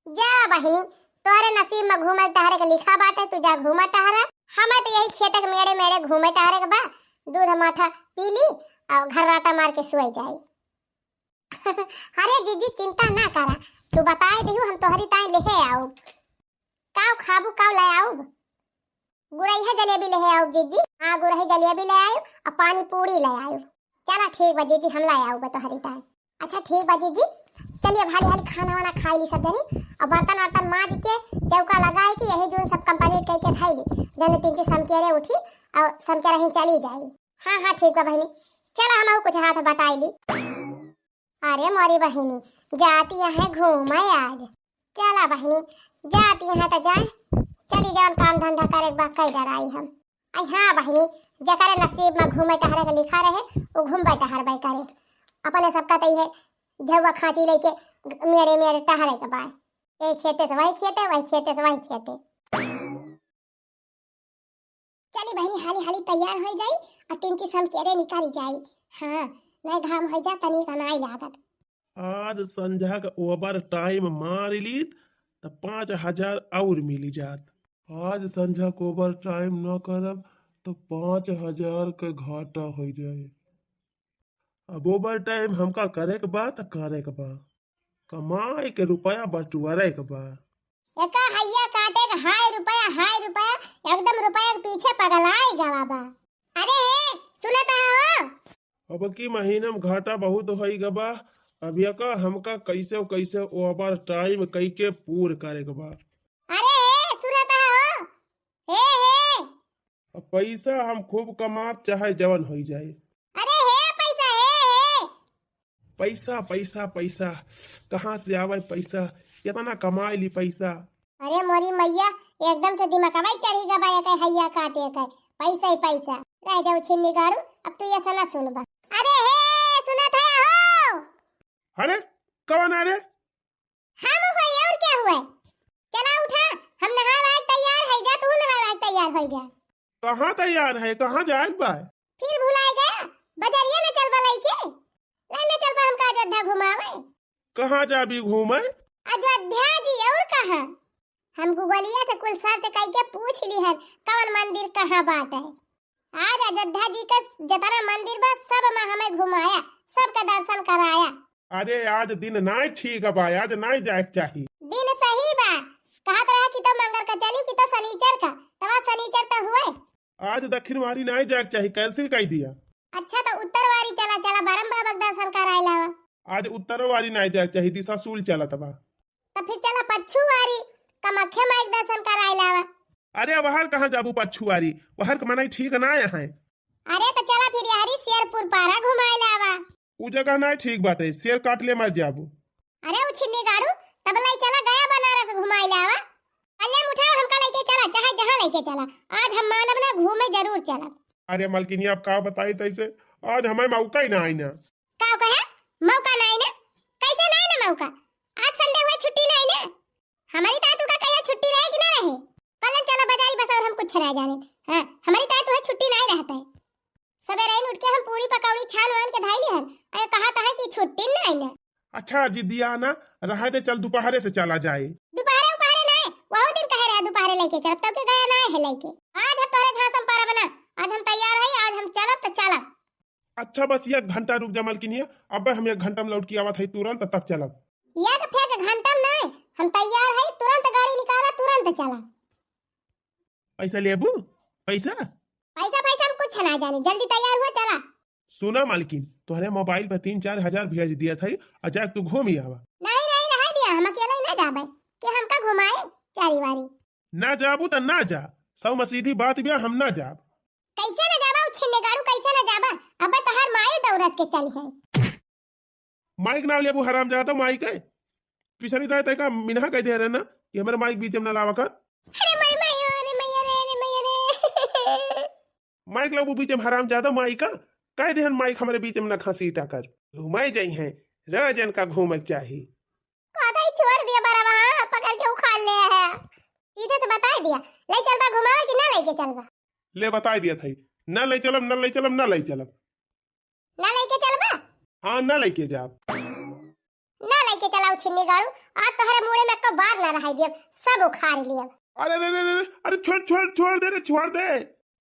जा बहिनी, तोहरे नसीब में घूमे टहरे के लिखा बाटे, तू जा घूमे टहरे। हमें तो यही खेते के मेड़े मेड़े घूमे टहरे के बा, दूध माठा पी ली और घर्राटा मार के सोए जाई। अरे जीजी चिंता ना करा, तू बताए दिहू हम तोहरी ताई लेहे आउब। काव खाबू काव ले आउब? गुड़ैया जलेबी लेहे आउब जीजी। हाँ गुड़ही जलेबी ले आउब और पानी पूरी ले आउब। चला ठीक बा जीजी, हम ले आउब तोहरी ताई। अच्छा ठीक बा जीजी, चलिए हाली हाली खाना वाना खाई ली सब जनी और बर्तन वर्तन माज के चौका लगाए के यही जो सब complete करके खाई ली। जने तीन चीज समकेरे उठी और समकेरे ही चली जाई। हाँ हाँ ठीक बा बहिनी, चला हम कुछ हाथ बटाई ली। अरे मोरी बहिनी, जाती है घूमे आज। चला बहिनी, जाती है त जाए, चली जवन काम धंधा करे के बा, कई डराई हम। आई हाँ बहिनी, जकरे नसीब में घूमे टहरे के लिखा रहे, वो घूमबे टहरबे करे। अपने सबका तई है झौआ खांची लेके मेरे मेरे टहरे के बाय, एक खेते से वही खेते, वही खेते से वही खेते। चली बहिनी, हाली हाली तैयार हो जाई और तीन चीज समकेरे निकल जाई। हाँ, नहीं घाम हो जा, तनी का नाई लागत। आज संझा का ओवर टाइम मार लीत त पाँच हजार और मिली जात। आज संझा का ओवर टाइम न करब त पाँच हजार के घाटा हो जाए। अब ओवर टाइम हमका करे के बा त करे के बा, कमाए के रुपया बटुआरे के बा। एका हैया काटे के हाय रुपया, हाय रुपया, एकदम रुपया के पीछे पगलाए गवा बा। अरे हे, सुनत हो? अब की महीना में घाटा बहुत होई गवा, अब एका हमका कैसे कैसे ओवर टाइम कई के पूर करे के बा। अरे हे, सुनत हो? हे, हे। अब पैसा हम खूब कमाब, चाहे जवन होई जाए। अरे हे पैसा, हे, हे। पैसा, पैसा, पैसा, कहाँ से आवे पैसा? इतना कमाई ली पैसा। अरे मोरी मैया, एकदम से दिमागवा ही चढ़ी गा बा, एके हैया काटे के, पैसा ही पैसा। रह जाओ छिन्नी गाड़ू, अब तू ये सना सुनबा। अरे हे, सुनत है हो? अरे, कौन है रे? हम होई, और क्या हुआ? चला उठा, हम नहाए वाए तैयार है जा, तू नहाए वाए तैयार हो जा। कहाँ तैयार है, कहाँ जाए बा? फिर भुलाए गया, बजरिया न चलबा लइके, ले ले चलबा हमका अयोध्या घुमावे। कहाँ जाबी घूमे? अयोध्या जी, और कहाँ? हम गुगलिया से कुल सर्च कइके पूछ लिहन कौन मंदिर कहाँ बाटे। आज अयोध्या जी के जतना मंदिर बा, सब में हमें घुमाया, सबके दर्शन कराया। अरे आज दिन नाय ठीक बा, आज नाय जाए के चाही। दिन सही बा, कहत रहा कि तो मंगर का चली कि तो शनिचर का, तवा शनिचर तो हुए। आज दक्षिण वारी नाय जाए के चाही, cancel कर दिया। अच्छा तो उत्तर वारी चला, चला बरम बाबा के दर्शन कराए लावा। आज उत्तर वारी नाय जाए के चाही, दिशा शूल चलत बा। तो फिर चला पच्छू वारी, कामाख्या माई के दर्शन कराए लावा। अरे वहर कहाँ जाबू पच्छू वारी, वहर के मनई ठीक ना है। अरे तो चला फिर यारी शेरपुर पारा घुमाए लावा। उ जगह ना ठीक बाटे, शेर काट ले मर जाबू। अरे उ छिन्नी गाड़ू, तब लाई चला गया बनारस घुमाए लावा। कल्याण उठाओ हमका लेके चला, चाहे जहाँ लेके चला, आज हम मानब ना, घूमे जरूर चला। अरे मलकिनी, अब का बताई तैसे, आज हमें मौका ही ना आई ना। का कहे? मौका ना आई ना? कैसे ना आई ना मौका? आज Sunday हुआ, छुट्टी ना आई ना? हमारी ताई तू का कहिया छुट्टी रहे कि ना रहे? कल चला बाजारी बस और हम कुछ ना जाने। हाँ, हमारी ताई तू है छुट्टी ना रहता है। सवेरे उठ के हम पूरी पकौड़ी छान वान के धाई लिहन। अरे कहा तो है कि छुट्टी ना आई ना। अच्छा जिदिया ना रहा दे, चल दोपहरे से चला जाए। दोपहरे उपहरे ना है, वह दिन कहे रहा दोपहरे लेके चलब, तब के गया ना है लेके। आज हम तोरे झांसम पारा बना, आज हम तैयार है, आज हम चलब तो चलब। अच्छा बस एक घंटा रुक जा मलकिनिया, अब हम एक घंटा में लौट के आवत है तुरंत, तब चलब। एक फेंक घंटा में नहीं, हम तैयार है, तुरंत गाड़ी निकाला, तुरंत चला। पैसा लेबू? पैसा? पैसा पैसा हम कुछ ना जाने, जल्दी तैयार हुआ, चला। सुना मालकिन, तोहरे मोबाइल पर तीन चार हजार भेज दिया था, और जाके तू घूम ही आवा। नहीं नहीं, रह दिया, हम अकेले ही ना जाबे, कि हमका घुमाए चारी वारी। ना जाबू त ना जा, सौ में सीधी बात बिया, हम ना जाब। कैसे ना जाबा, उ छिन्ने गाड़ू, कैसे ना जाबा? अबे तोहार माई दौड़त के चली है। माइक ना लेबू हरामजादा, माइक है। पिछली दाई तय का मिनहा कह दे रहे ना कि हमारे माइक बीच में ना लावा कर। अरे माई, माई, अरे मैया रे, अरे मैया रे। माइक लेबू बीच में हरामजादा, माइक का कह देहन माइक हमारे बीच में ना घसीटा कर। घुमाए जाई हैं, रह जन का घूमे के चाही। कहता ही छोड़ दिया बड़ा वहाँ, पकड़ के उखाड़ ले है। सीधे से बता दिया, ले चलबा घुमावे कि ना लेके चलबा? ले बता दिया था, ना ले चलब, ना ले चलब, ना ले चलब। ना लेके चलबा? हाँ, ना लेके जाब। ना लेके चलाऊ छिन्नी गाड़ू, आज तोहरे मुड़े में एको बार ना रहाई दियब, सब उखाड़ लियब। अरे, अरे, अरे, अरे, अरे, छोड़, छोड़, छोड़ दे रे, छोड़ दे।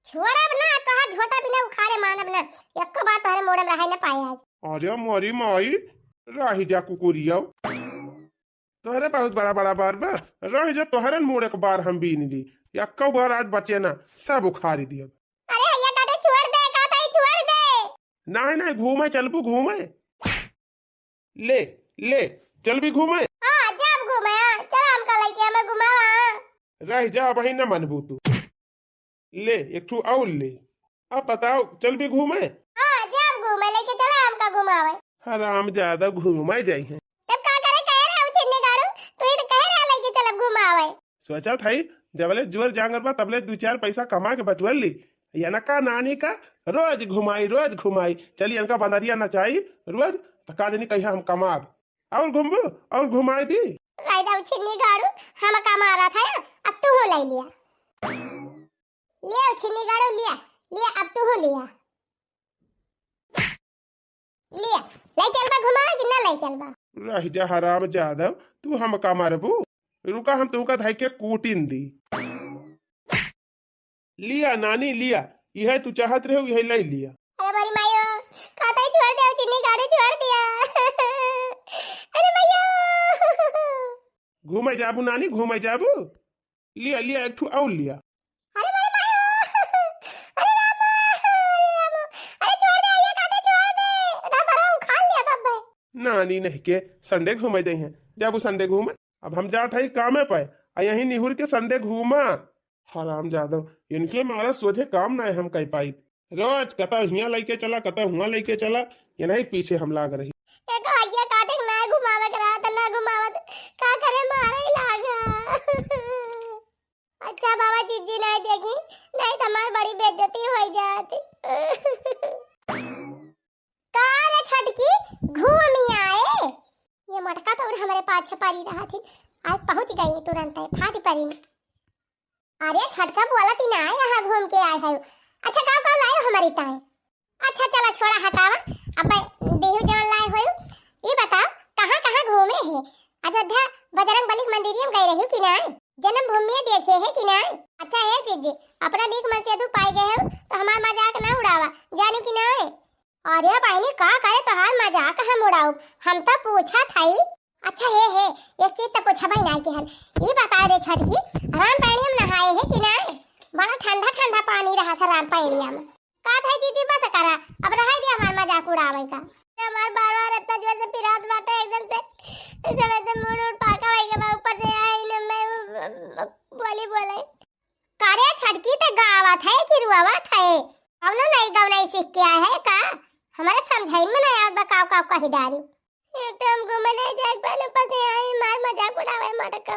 छोड़ब ना, तोहार झोटा बिना उखाड़े मानब ना, एको बार तोहरे मुड़े में रहाई ना पाए आज। अरे मोरी माई, रही जा कुकुरिया। तोहरे बहुत बड़ा बड़ा बार बा, रह जा, तोहरे मुड़े के बार हम बीन ली, एको बार आज बचे ना, सब उखाड़ी दियब। अरे हैया काटे, छोड़ दे, काटे ही छोड़ दे। नहीं नहीं, घूमे चलबू घूमे। ले, ले, चलबी घूमे। हाँ, जाब घूमे, हाँ, चला हमका लेके हमें घुमावा। रह जा, वही न मनबू तू। ले, एक ठू और ले। अब बताओ, चलबी घूमे? हाँ, जाब घूमे, लेके चला हमका घुमावे। हराम ज्यादा घूमे जाई हैं। तब का करे, कहे रहा छिन्नी गाड़ू, तू ही तो कहे रहा लेके चलब घुमावे। सोचा था ही, जबले जोर जांगर बा, तबले दू चार पैसा कमा के बटुअर ली। या ना का नानी का रोज घुमाई, रोज घुमाई। चली इनका बंदरिया नचाई रोज, तो का जानी कहिया हम कमाब। और घूमबू, और घुमाई दी। रायदा छिन्नी गाड़ू, हम कमा रहा था, अब तू हो ले लिया। लिया छिन्नी गाड़ू, लिया, लिया, अब तू हो लिया। लिया, ले चलबा घुमावे कि ना ले चलबा? रह जा हराम जादव, तू हमका मारबू? रुका, हम तुमका धई के कूटिन दी। लिया नानी, लिया, यह तू चाहत रहे, यह ले लिया। अरे बड़ी मायो, कहता ही छोड़ दे, चिन्नी गाड़ी छोड़ दिया। अरे मैया। घूमे जाबू नानी, घूमे जाबू। लिया, लिया, एक ठू और लिया। अरे बड़ी मायो, अरे रामा, अरे रामा, अरे छोड़ दे, ये कहते छोड़ दे, ना बड़ा उखाड़ लिया तब भाई। नानी नहीं के Sunday घूमे दे हैं, जाबू Sunday घूमे। अब हम जात हई कामे पे, आ यहीं निहुर के Sunday घूमा। हराम जादव, इनके मारा सोझे काम ना हम कर पाई। रोज कतौ हियां लेके चला, कतौ हुआं लेके चला, ये नहीं पीछे हम लाग रही। एक जीजी नाहीं देखी, नाहीं तो हमार बड़ी बेइज्जती होइ जात। का रे छोटकी, घूमी आए? ये मोटका तो और हमरे पाछे पड़ी रहत ही, आज पहुँच गई तुरंत है, फाटी पड़ी। अरे छोटका, बोलत ही ना, यहाँ घूम के आए है। अच्छा, का का लायो हमरी ताए? अच्छा चला छोड़ा, हटावा। अब देहु जवन लाए होयु, ई बताओ, कहाँ कहाँ घूमे है? अयोध्या बजरंग बली के मंदिरिया में गए रही कि ना? जन्मभूमि देखे है कि ना? अच्छा है जीजी, अपना नीक मन से तू पाई गए हो तो हमार मजाक ना उड़ावा, जानू कि ना? अरे बहिनी, का करे तोहार मजाक हम उड़ाउब? हम तो पूछत हई। अच्छा हे, हे, एक चीज तो पूछबे नाहीं किहन। ई बताओ रे छोटकी, राम पानिया में नहाए है कि नाहीं? बड़ा ठंडा ठंडा पानी रहत है राम पानिया में। का भाई जीजी, बस करा, अब रहाई दे हमार मजाक उड़ावे का। हमार बार बार इतना जोर से पिरात बाटे एकदम से, सब एकदम मुड़ उड़ पाका होई के बा, ऊपर से आई न मैं बोली बोले। का रे छोटकी, ते गावत है कि रुआवत है? कौनो नई गवनई सीख के आए है का? हमारे समझाई में नहीं आवत बा, काव काव कही डारी। एक तो हम घूमे नहीं जाए पाने, ऊपर से आई मार मजाक उड़ावे मटका।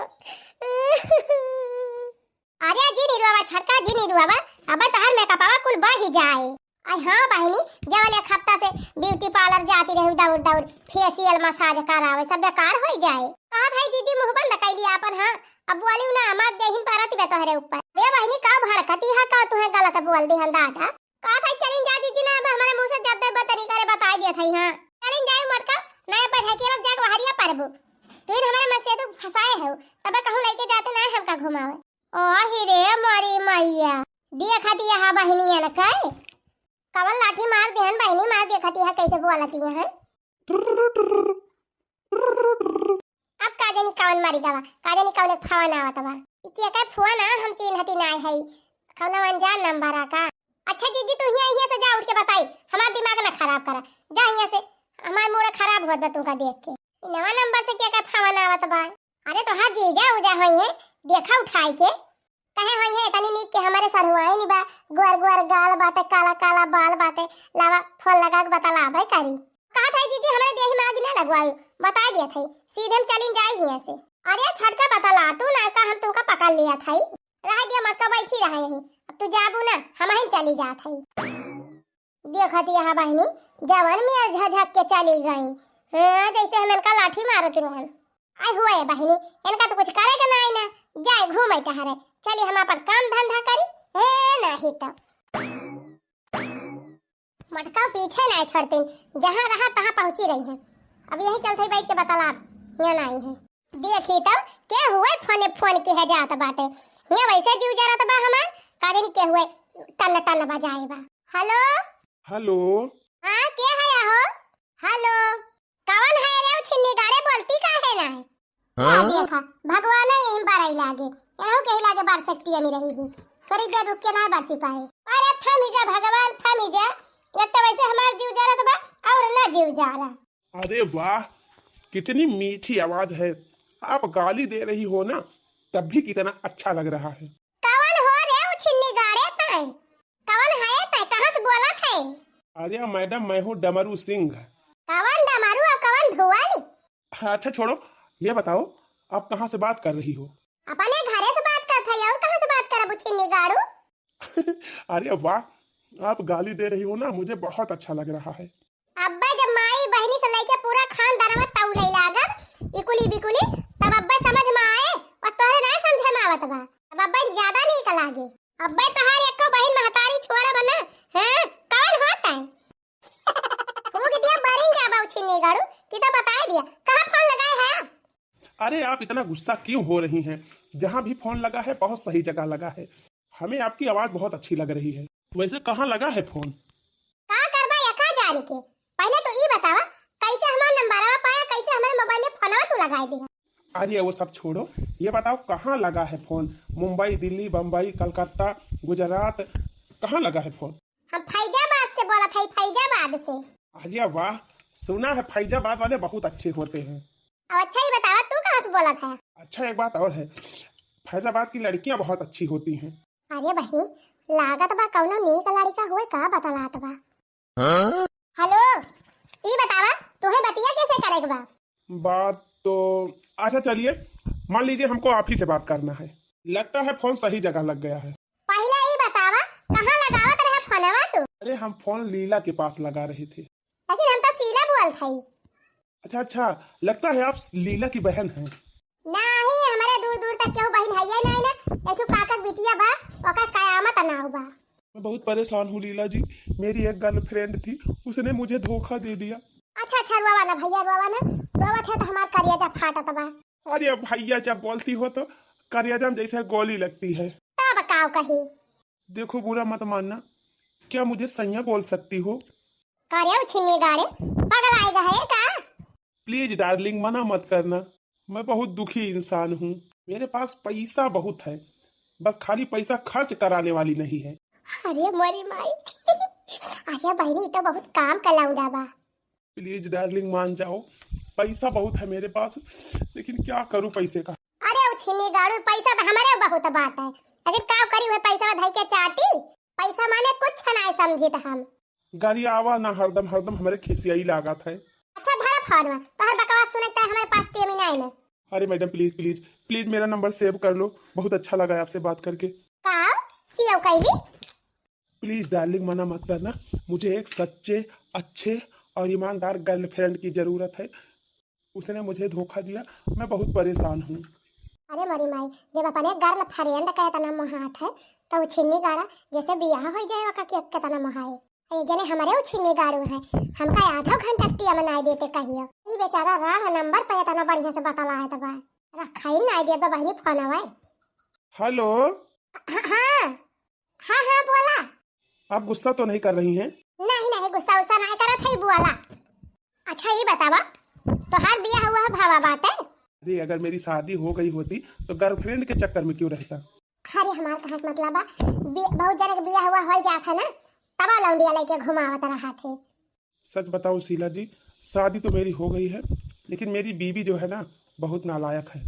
अरे जिनी रुआवा छोटका, जिनी रुआवा, अब तोहार मेकअपवा कुल बही जाए। आई हाँ बहिनी, जवन एक हफ्ता से ब्यूटी पार्लर जाती रही दौड़ दौड़, फेशियल मसाज करावे, सब बेकार होइ जाए। कहा भाई जीजी मुँह बंद कैली आपन, हाँ अब बोली ना, हमार देहिन परत बे तोहरे ऊपर। अरे बहिनी का भड़कती है, का तुहे गलत बोल दी हम दादा? का भाई चलिन जा जीजी ना, अब हमारे मुँह से जब दे बतनी करे बताई दिया था, हाँ चलिन जाए मटका, नया बैठा के अब जाके बहरिया परबू। तू ही हमारे मन से तू फंसाए हो, तब कहूँ लेके जाते ना हमका घुमावे। ओ ही रे मोरी मैया, देखा दिया हा बहिनियन के। कवन लाठी मार देहन बहिनी, मार देखा दिया कैसे बोलती है। अब का जानी कवन मारी गवा, का जानी कवन फोन आवत बा। ई के का फोन आ, हम चिन्हती नाय है, कौनो अनजान नंबर आ का? अच्छा जीजी, तू हियाँ, हियाँ से जा, उठ के बताई, हमार दिमाग ना खराब करा, जा हियाँ से, हमार मूड खराब होत बा तुमका देख के। ई नवा नंबर से के का फोन आवत बा? अरे तोहार जीजा उजा होई है, देखा उठाई के। कहे होई है इतनी नीक के हमारे सढ़ुआइन बा, गोर गोर गाल बाटे, काला काला बाल बाटे, लावा फोन लगा के बतलावे करी। कहा था जीजी हमारे देही में आग ना लगवाई, बताई दिया था, सीधे हम चलिन जाई हियाँ से। अरे छोटका बतला तू ना का, हम तुमका पकड़ लिया था। रह दिया मटका, बैठी रहे यहीं, अब तू जाबू ना, हम ही चली जात है। देखत यहाँ बहिनी, जवन मेर झझक के चली गई। हाँ, जैसे हम इनका लाठी मारत रहन। आई हुए बहिनी, इनका तो कुछ करे के नाई ना, जाए घूमे टहरे। चली हम अपन काम धंधा करी, हे नाही तो। मटका पीछे नाई छोड़तीन, जहाँ रहा तहाँ पहुँची रही है। अब यही चलते बैठ के बतलाब, यहाँ नाई है। देखी तो के हुए फोने फोन के है जात बाटे। हियाँ वैसे जीव जरत बा हमार, का जानी के हुए टन टन बजाए बा। हेलो। हेलो। हाँ, के है हो? हेलो। कवन है रे, उ छिन्नी गाड़े बोलती काहे ना है? हाँ? देखा, भगवान यही बारई लागे, यहू के ही लागे बार सकती अमी रही ही। थोड़ी देर रुक के ना बरसी पाए। अरे थमी जा भगवान, थमी जा। एक तो वैसे हमार जीव जरत बा और ना जीव जा रहा। अरे वाह, कितनी मीठी आवाज है। आप गाली दे रही हो ना, तब भी कितना अच्छा लग रहा है। कवन हो रे उ छिन्नी गाड़े तय? कवन है तय? कहाँ से बोलत है? अरे मैडम, मैं हूँ डमरू सिंह। कवन डमरू और कवन ढोल? अच्छा छोड़ो, ये बताओ, आप कहाँ से बात कर रही हो? अपने घरे से बात करत है, और कहाँ से बात करब उ छिन्नी गाड़ू? अरे वाह, आप गाली दे रही हो ना, मुझे बहुत अच्छा लग रहा है। अब्बे जब माई बहिनी से लेके पूरा खानदानवा तौले लागब, इकुली बिकुली, तब अब्बे समझ में आए, बस तोहरे नाय समझे में आवत बा। तब अब्बे ज्यादा नीक लागे। अब्बे तोहार एको बहिन महतारी छोड़ब ना, हाँ? कौन होत है? फूंक दिया बरिन जा बाऊ छिन्नी गाड़ू, कि तो बताए दिया, कहाँ फोन लगाए है? अरे आप इतना गुस्सा क्यों हो रही हैं? जहाँ भी फोन लगा है बहुत सही जगह लगा है। हमें आपकी आवाज बहुत अच्छी लग रही है। वैसे कहाँ लगा है फोन? का करबा यका जान के? पहले तो ई बतावा, कैसे हमार नंबरवा पाया, कैसे हमारे मोबाइल में फोनवा तू लगाए दिया? अरे वो सब छोड़ो, ये बताओ कहाँ लगा है फोन? मुंबई, दिल्ली, बम्बई, कलकत्ता, गुजरात, कहाँ लगा है फोन? हम फैजाबाद से बोलत हई, फैजाबाद से। अरे वाह, सुना है फैजाबाद वाले बहुत अच्छे होते हैं। अब अच्छा ही बतावा, तू कहाँ से बोलत है? अच्छा, एक बात और है, फैजाबाद की लड़कियां बहुत अच्छी होती हैं। अरे बहिनी, लागत बा कौनो नीक लड़का हुए का बतलात बा। हाँ? हेलो, ई बतावा, तुहे बतिया कैसे करे के बा? बात तो, अच्छा चलिए, मान लीजिए हमको आप ही से बात करना है। लगता है फोन सही जगह लग गया है। पहिले ई बतावा, कहाँ लगावत रहे फोनवा तू? अरे, हम फोन लीला के पास लगा रहे थे। लेकिन हम तो शीला बोलत हई। अच्छा, अच्छा, लगता है आप लीला की बहन हैं। नहीं, हमारे दूर दूर तक केहू बहिन हइये नहीं ना। एक ठो काका के बिटिया बा, ओकर कयामत नाव बा। मैं बहुत परेशान हूँ लीला जी, मेरी एक गर्लफ्रेंड थी, उसने मुझे धोखा दे दिया। अच्छा, अच्छा, रोवा ना भैया, रोवा ना, रोवत है तो हमार करेजा फाटत बा। अरे भैया, जब बोलती हो तो करेजा में जैसे गोली लगती है। तब काव कही? देखो, बुरा मत मानना, क्या मुझे सैया बोल सकती हो? करे उछिन्नी गाड़े, पगलाए गए का? प्लीज डार्लिंग, मना मत करना, मैं बहुत दुखी इंसान हूँ। मेरे पास पैसा बहुत है, बस खाली पैसा खर्च कराने वाली नहीं है। अरे मोरी माई, अरे बहिनी, ई तो बहुत काम का लौंडा बा। प्लीज डार्लिंग, मान जाओ, पैसा बहुत है मेरे पास, लेकिन क्या करूँ पैसे का। अरे उछिन्नी गाड़ू, पैसा तो हमारे बहुत बात है, लेकिन का करी, वह पैसा धई के चाटी? पैसा माने कुछ ना समझित हम। गरियावा ना हरदम, हरदम हमरे खिसियाई लागत है। अच्छा, धरा फोन में, तोहर बकवास सुने के हमारे पास टेम ही नहीं है। अरे मैडम, प्लीज, प्लीज, प्लीज मेरा नंबर सेव कर लो, बहुत अच्छा लगा है आपसे बात करके। का? सेव कैली? प्लीज डार्लिंग, मना मत करना, मुझे एक सच्चे, अच्छे और ईमानदार गर्लफ्रेंड की जरूरत है। उसने मुझे धोखा दिया, मैं बहुत परेशान हूँ। अरे मोरी माई, जब अपने गर्लफ्रेंड का इतना मोहात है, तो उछिन्नी गाड़ा जैसे बियाह हो जाए, ओका के-, कितना मोहाए। ये जने हमारे उछिन्नी गाड़ू है, हमका आधा घंटा टिया में नाई देते कहियो। ई बेचारा रांग नंबर पे इतना बढ़िया से बतलाए तो बा, रखा ही नाई देत बा बहिनी फोनवा। हेलो। हाँ, हाँ, हाँ, हाँ, बोला। आप गुस्सा तो नहीं कर रही हैं? नहीं, नहीं, गुस्सा उस्सा नहीं करत है, बोला। अच्छा, ये बतावा, तोहार बियाह हुआ है भावा बाटे? अरे, अगर मेरी शादी हो गई होती तो गर्लफ्रेंड के चक्कर में क्यों रहता? अरे, हमार कहे के मतलब बा, बि-, बहुत जने के बियाह हुआ हो जात है ना, तब लौंडिया लेके घुमावत रहा थे। सच बताऊं शीला जी, शादी तो मेरी हो गई है, लेकिन मेरी बीवी जो है ना, बहुत नालायक है।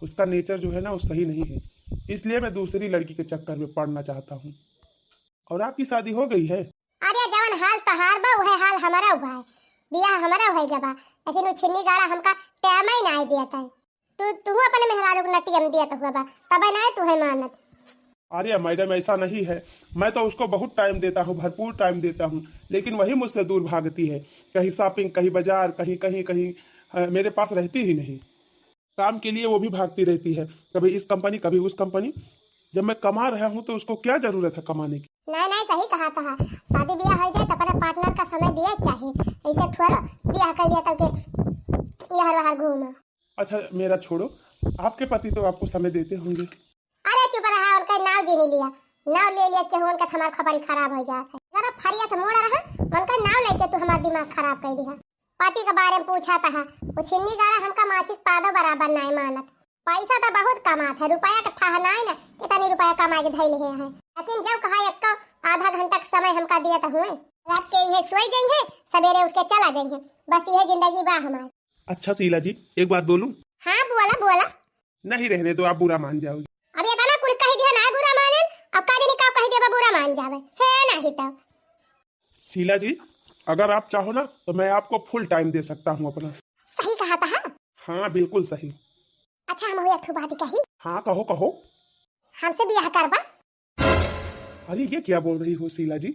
उसका नेचर जो है ना, वो सही नहीं है, इसलिए मैं दूसरी लड़की के चक्कर में पड़ना चाहता हूँ। और आपकी शादी हो गई है? अरे, जवन हाल तोहार बा, उहे हाल हमारा बा। बियाह हमारा हो गया बा, लेकिन वो छिन्नी गाड़ा हमका टाइम ही नहीं दिया था। तू, तू अपने मेहरारू के नटियम दिया तो हुआ बा, तब नहीं तू है मानत। अरे मैडम, ऐसा नहीं है, मैं तो उसको बहुत टाइम देता हूँ, भरपूर टाइम देता हूँ, लेकिन वही मुझसे दूर भागती है। कहीं शॉपिंग, कहीं बाजार, कहीं, कहीं, कहीं, अ, मेरे पास रहती ही नहीं। काम के लिए वो भी भागती रहती है, कभी इस कंपनी, कभी उस कंपनी। जब मैं कमा रहा हूँ तो उसको क्या जरूरत है कमाने की? नहीं, नहीं, सही कहा था। शादी ब्याह हो जाए तो अपने पार्टनर का समय दिए चाहिए। ऐसे थोड़ा ब्याह कर लिया तब के यहाँ बाहर घूमा। अच्छा, मेरा छोड़ो, आपके पति तो आपको समय देते होंगे। अरे चुप रहा, उनका नाव जी नहीं लिया, नाव ले लिया कि उनका हमार खपड़ी खराब हो जात है। जरा फरिया से मुड़ रहा, उनका नाव लेके तू हमार दिमाग खराब कर दिया। पति के बारे में पूछा था, वो छिन्नी गाड़ा हमका माछी के पादो बराबर नाय मानत। पैसा तो बहुत कमात है, रुपया के ठहनाई ना, कितनी रुपया कमा के धैले है, लेकिन जब कहा एक आधा घंटा के समय हमका दिया तो हुए, रात के इहे सोई जाई है, सवेरे उठ के चला जाई है, बस यह जिंदगी बा हमार। अच्छा शीला जी, एक बात बोलूं? हाँ बोला, बोला। नहीं, रहने दो, आप बुरा मान जाओगे। अब ये ना कुल कह दिया ना बुरा मानन, अब का जानी का कह दिया बुरा मान जावे, है नहीं तो। शीला जी, अगर आप चाहो ना तो मैं आपको फुल टाइम दे सकता हूँ अपना। सही कहा था? हाँ, बिल्कुल सही। अच्छा, हम एक ठो बात कही। हाँ, कहो, कहो। हमसे ब्याह करबा? अरे, ये क्या बोल रही हो शीला जी?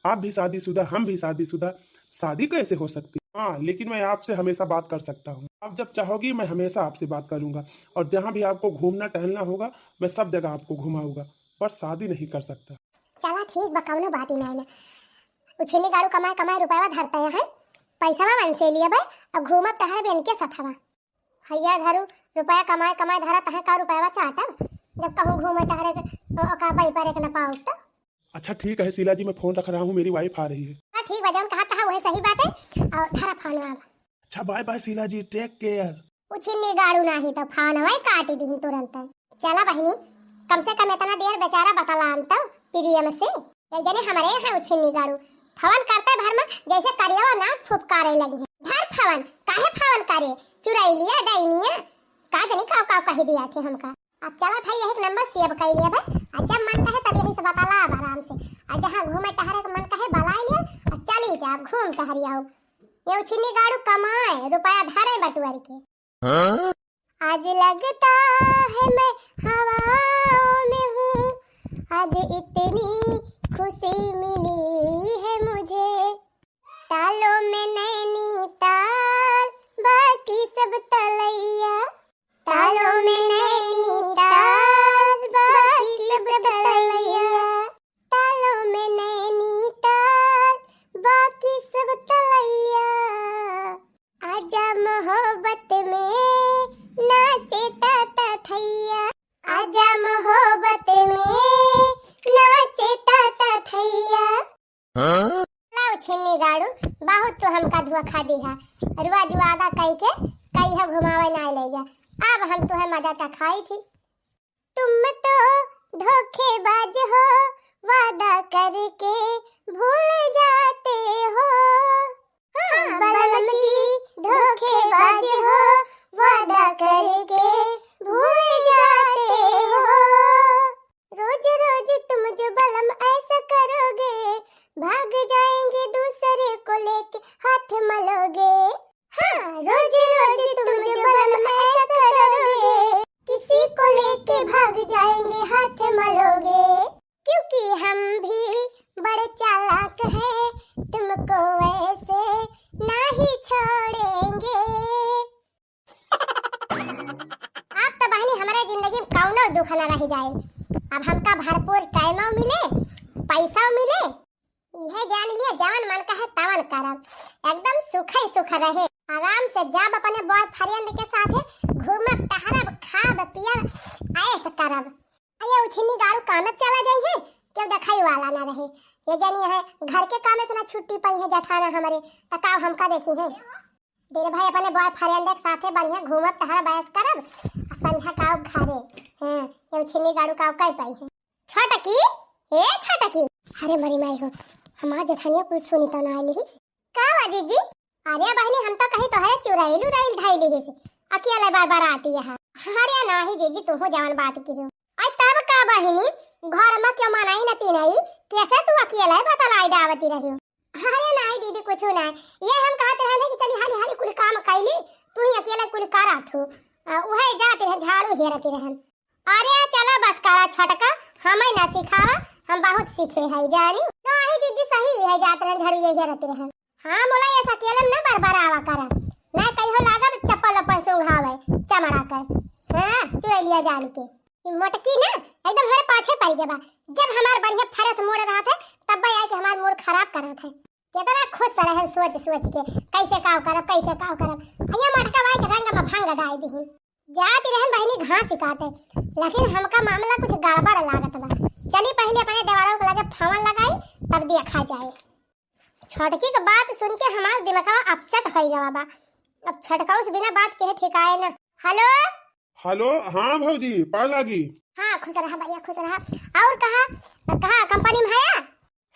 आप भी शादीशुदा, हम भी शादीशुदा, शादी कैसे हो सकती? हाँ, लेकिन मैं आपसे हमेशा बात कर सकता हूँ। आप जब चाहोगी, मैं हमेशा आपसे बात करूंगा, और जहाँ भी आपको घूमना टहलना होगा, मैं सब जगह आपको घुमाऊंगा, पर शादी नहीं कर सकता। चला ठीक बा, कौनो बात ही नहीं ना। उछिन्नी गाड़ू कमाए कमाए रुपया धरता है, पैसा मन से लिए बे, अब घूमब टहरब इनके साथ हवा। हैया धरू, रुपया कमाए कमाए धरत है, का रुपया चाटब? जब कहूँ घूमे टहरे के, ओ, ओका बई पर एक न पाउब तो। अच्छा ठीक है शीला जी, मैं फोन रख रहा हूँ, मेरी वाइफ आ रही है। हाँ ठीक बा, जौन कहा था वही सही बात है। और धरा फोन अब। अच्छा बाय बाय शीला जी, टेक केयर। उछिन्नी गाड़ू नाही तो फोन वही काट दीहिन तुरंत। चला बहिनी, कम से कम इतना देर बेचारा बतलान तो प्रेम से। एक जने हमारे यहाँ उछिन्नी गाड़ू फोन करते भर में जैसे करियवा नाक फुफकारे लगी है। धर फोन, काहे फोन करे, चुराई लिया डाइनिया, का जानी काव काव कह दिया थे हमका। अब चला था यही नंबर सेव कर लिया बे, आ जब मन कहे तब यही से बतला अब आराम से, आ जहाँ घूमे टहरे के मन कहे बलाई लिया, आ चली जा अब घूम टहरी आओ। ये उछिन्नी गाड़ू कमाए रुपया धरे बटुअर के। हाँ? आज लगता है मैं हवाओं आज इतनी खुशी मिली है मुझे, तालों में नैनीताल, बाकी सब तलैया। तालों में नैनीताल, बाकी सब तलैया। तालों में नैनीताल, बाकी सब तलैया। आजा मोहब्बत में नाचे ताता थैया। आजा मोहब्बत में नाचे ताता थैया। हाँ? लाओ छिन्नी गाड़ू, बहुत तो हमका धोखा दिहा। रोज वादा कई के कहियो घुमावे नाई ले जा। अब हम तुहे मजा चखाई थी। तुम तो धोखेबाज हो, वादा करके भूल जाते हो। हाँ, बलम जी धोखेबाज हो, वादा करके भूल जाते हो। रोज रोज तुम जो बलम ऐसा करोगे, भाग जाएंगे दूसरे को लेके हाथ मलोगे। हाँ, रोज रोज तुम जो बलम ऐसा करोगे, किसी को लेके भाग जाएंगे हाथ मलोगे। क्योंकि हम भी बड़े चालाक हैं, तुमको ऐसे नहीं छोड़ेंगे। अब तो बहिनी हमरे जिंदगी में कौनो दुख न रह जाए। अब हमका भरपूर टाइमो मिले, पैसा मिले, यह जान लिया जवन मन कहे तवन करब, एकदम सुख ही सुख रहे। आराम से जाब अपने बॉयफ्रेंड के साथे घूमब टहरब खाब पियब ऐश करब। अरे उछिन्नी गाड़ू कामे चला जाई है, केहू देखाई वाला ना रहे। ये जानी है घर के कामे से ना छुट्टी पाई है जठाना हमरे, त का हमका देखी है? दिन भर अपने बॉयफ्रेंड के साथे बढ़िया घूमब टहरब ऐश करब, आ संझा का घरे। हाँ, ये उछिन्नी गाड़ू का कह पाई है। छोटकी, ए छोटकी। अरे मरी माई हो, हमार जेठनिया कुछ सुनी तो ना आइली हिस। का हुआ जीजी? अरे बहिनी, हम तो कहीं तोहरे चुरैल उरैल धैली हिस, अकेले बार बार आती यहाँ। अरे नाही जीजी, तुहू जवन बात की हो। आई तब का बहिनी, घर में क्यों मनाई न तीनई, कैसे तू अकेले बतलाई डावती रही हो? अरे नाही दीदी, कुछ ना। ये हम कहते रहन कि चली हाली हाली कुल काम कैली, तू ही अकेले कुल करत हो। आ, उहे जाते रहन, झाड़ू हेरते रहन। अरे चला बस करा छोटका, हमें ना सिखावा, हम बहुत सीखे है जानी। नाही जीजी सही है, जात रहन झाड़ू ये हेरत रहन। हाँ मोला ये अकेले में ना बरबरावा करा, ना कहियो लागब चप्पल अपन सुंघावे चमड़ा कर। हाँ चुरैलिया जान के। ई मोटकी ना एकदम हमारे पाछे पड़ गया बा। जब हमार बढ़िया फरस मूड रहत है तब आई के हमार मूड खराब करत है। कितना खुश रहन सोच सोच के, कैसे काव करब, कैसे काव करब। अइया मोटका बाई के रंग में भंग डाल दिहिन। जात रहन बहिनी घास काटे, लेकिन हमका मामला कुछ गड़बड़ लागत बा। चली पहले अपने देवरों के लगे फोन लगाई, तब देखा जाए। छोटकी के बात सुन के हमार दिमागवा अपसेट हो गवा बा। अब छोटकाऊ से बिना बात कहे ठिकाए ना। हेलो। हेलो, हाँ भौजी, पाँव लागी। हाँ खुश रहा भैया, खुश रहा। और कहा, कहा कंपनी में है?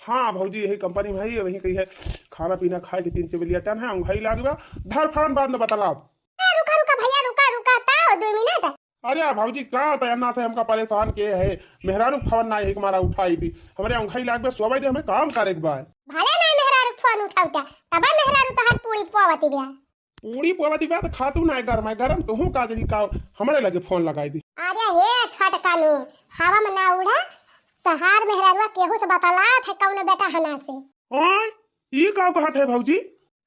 हाँ भौजी, यही कंपनी में है, वही कही है, खाना पीना खाए के तीन चमेलिया टन है, उंघाई लागी बा, धर फोन बाद में बतलाब। ए, रुका रुका भैया, रुका रुका, ताओ दो मिनट। अरे भौजी, का होता है, अन्ना से हमका परेशान के है, मेहरारू फोन ना एक मारा उठाई थी, हमरे उंघाई लाग बे, सोवे दे, हमें काम करे के बा। भले ना मेहरारू फोन उठावता, तब मेहरारू तोहार पूरी पोवती बा। पूरी पोवती बा त खातू ना गरम है, गरम तो हूँ का जरी का, हमरे लगे फोन लगाई दी। अरे हे छोटकानू, हवा में ना उड़ा, तोहार मेहरारुआ केहू से बतलात है कौनो बेटा हना से। ओए, ई का कहत है भौजी?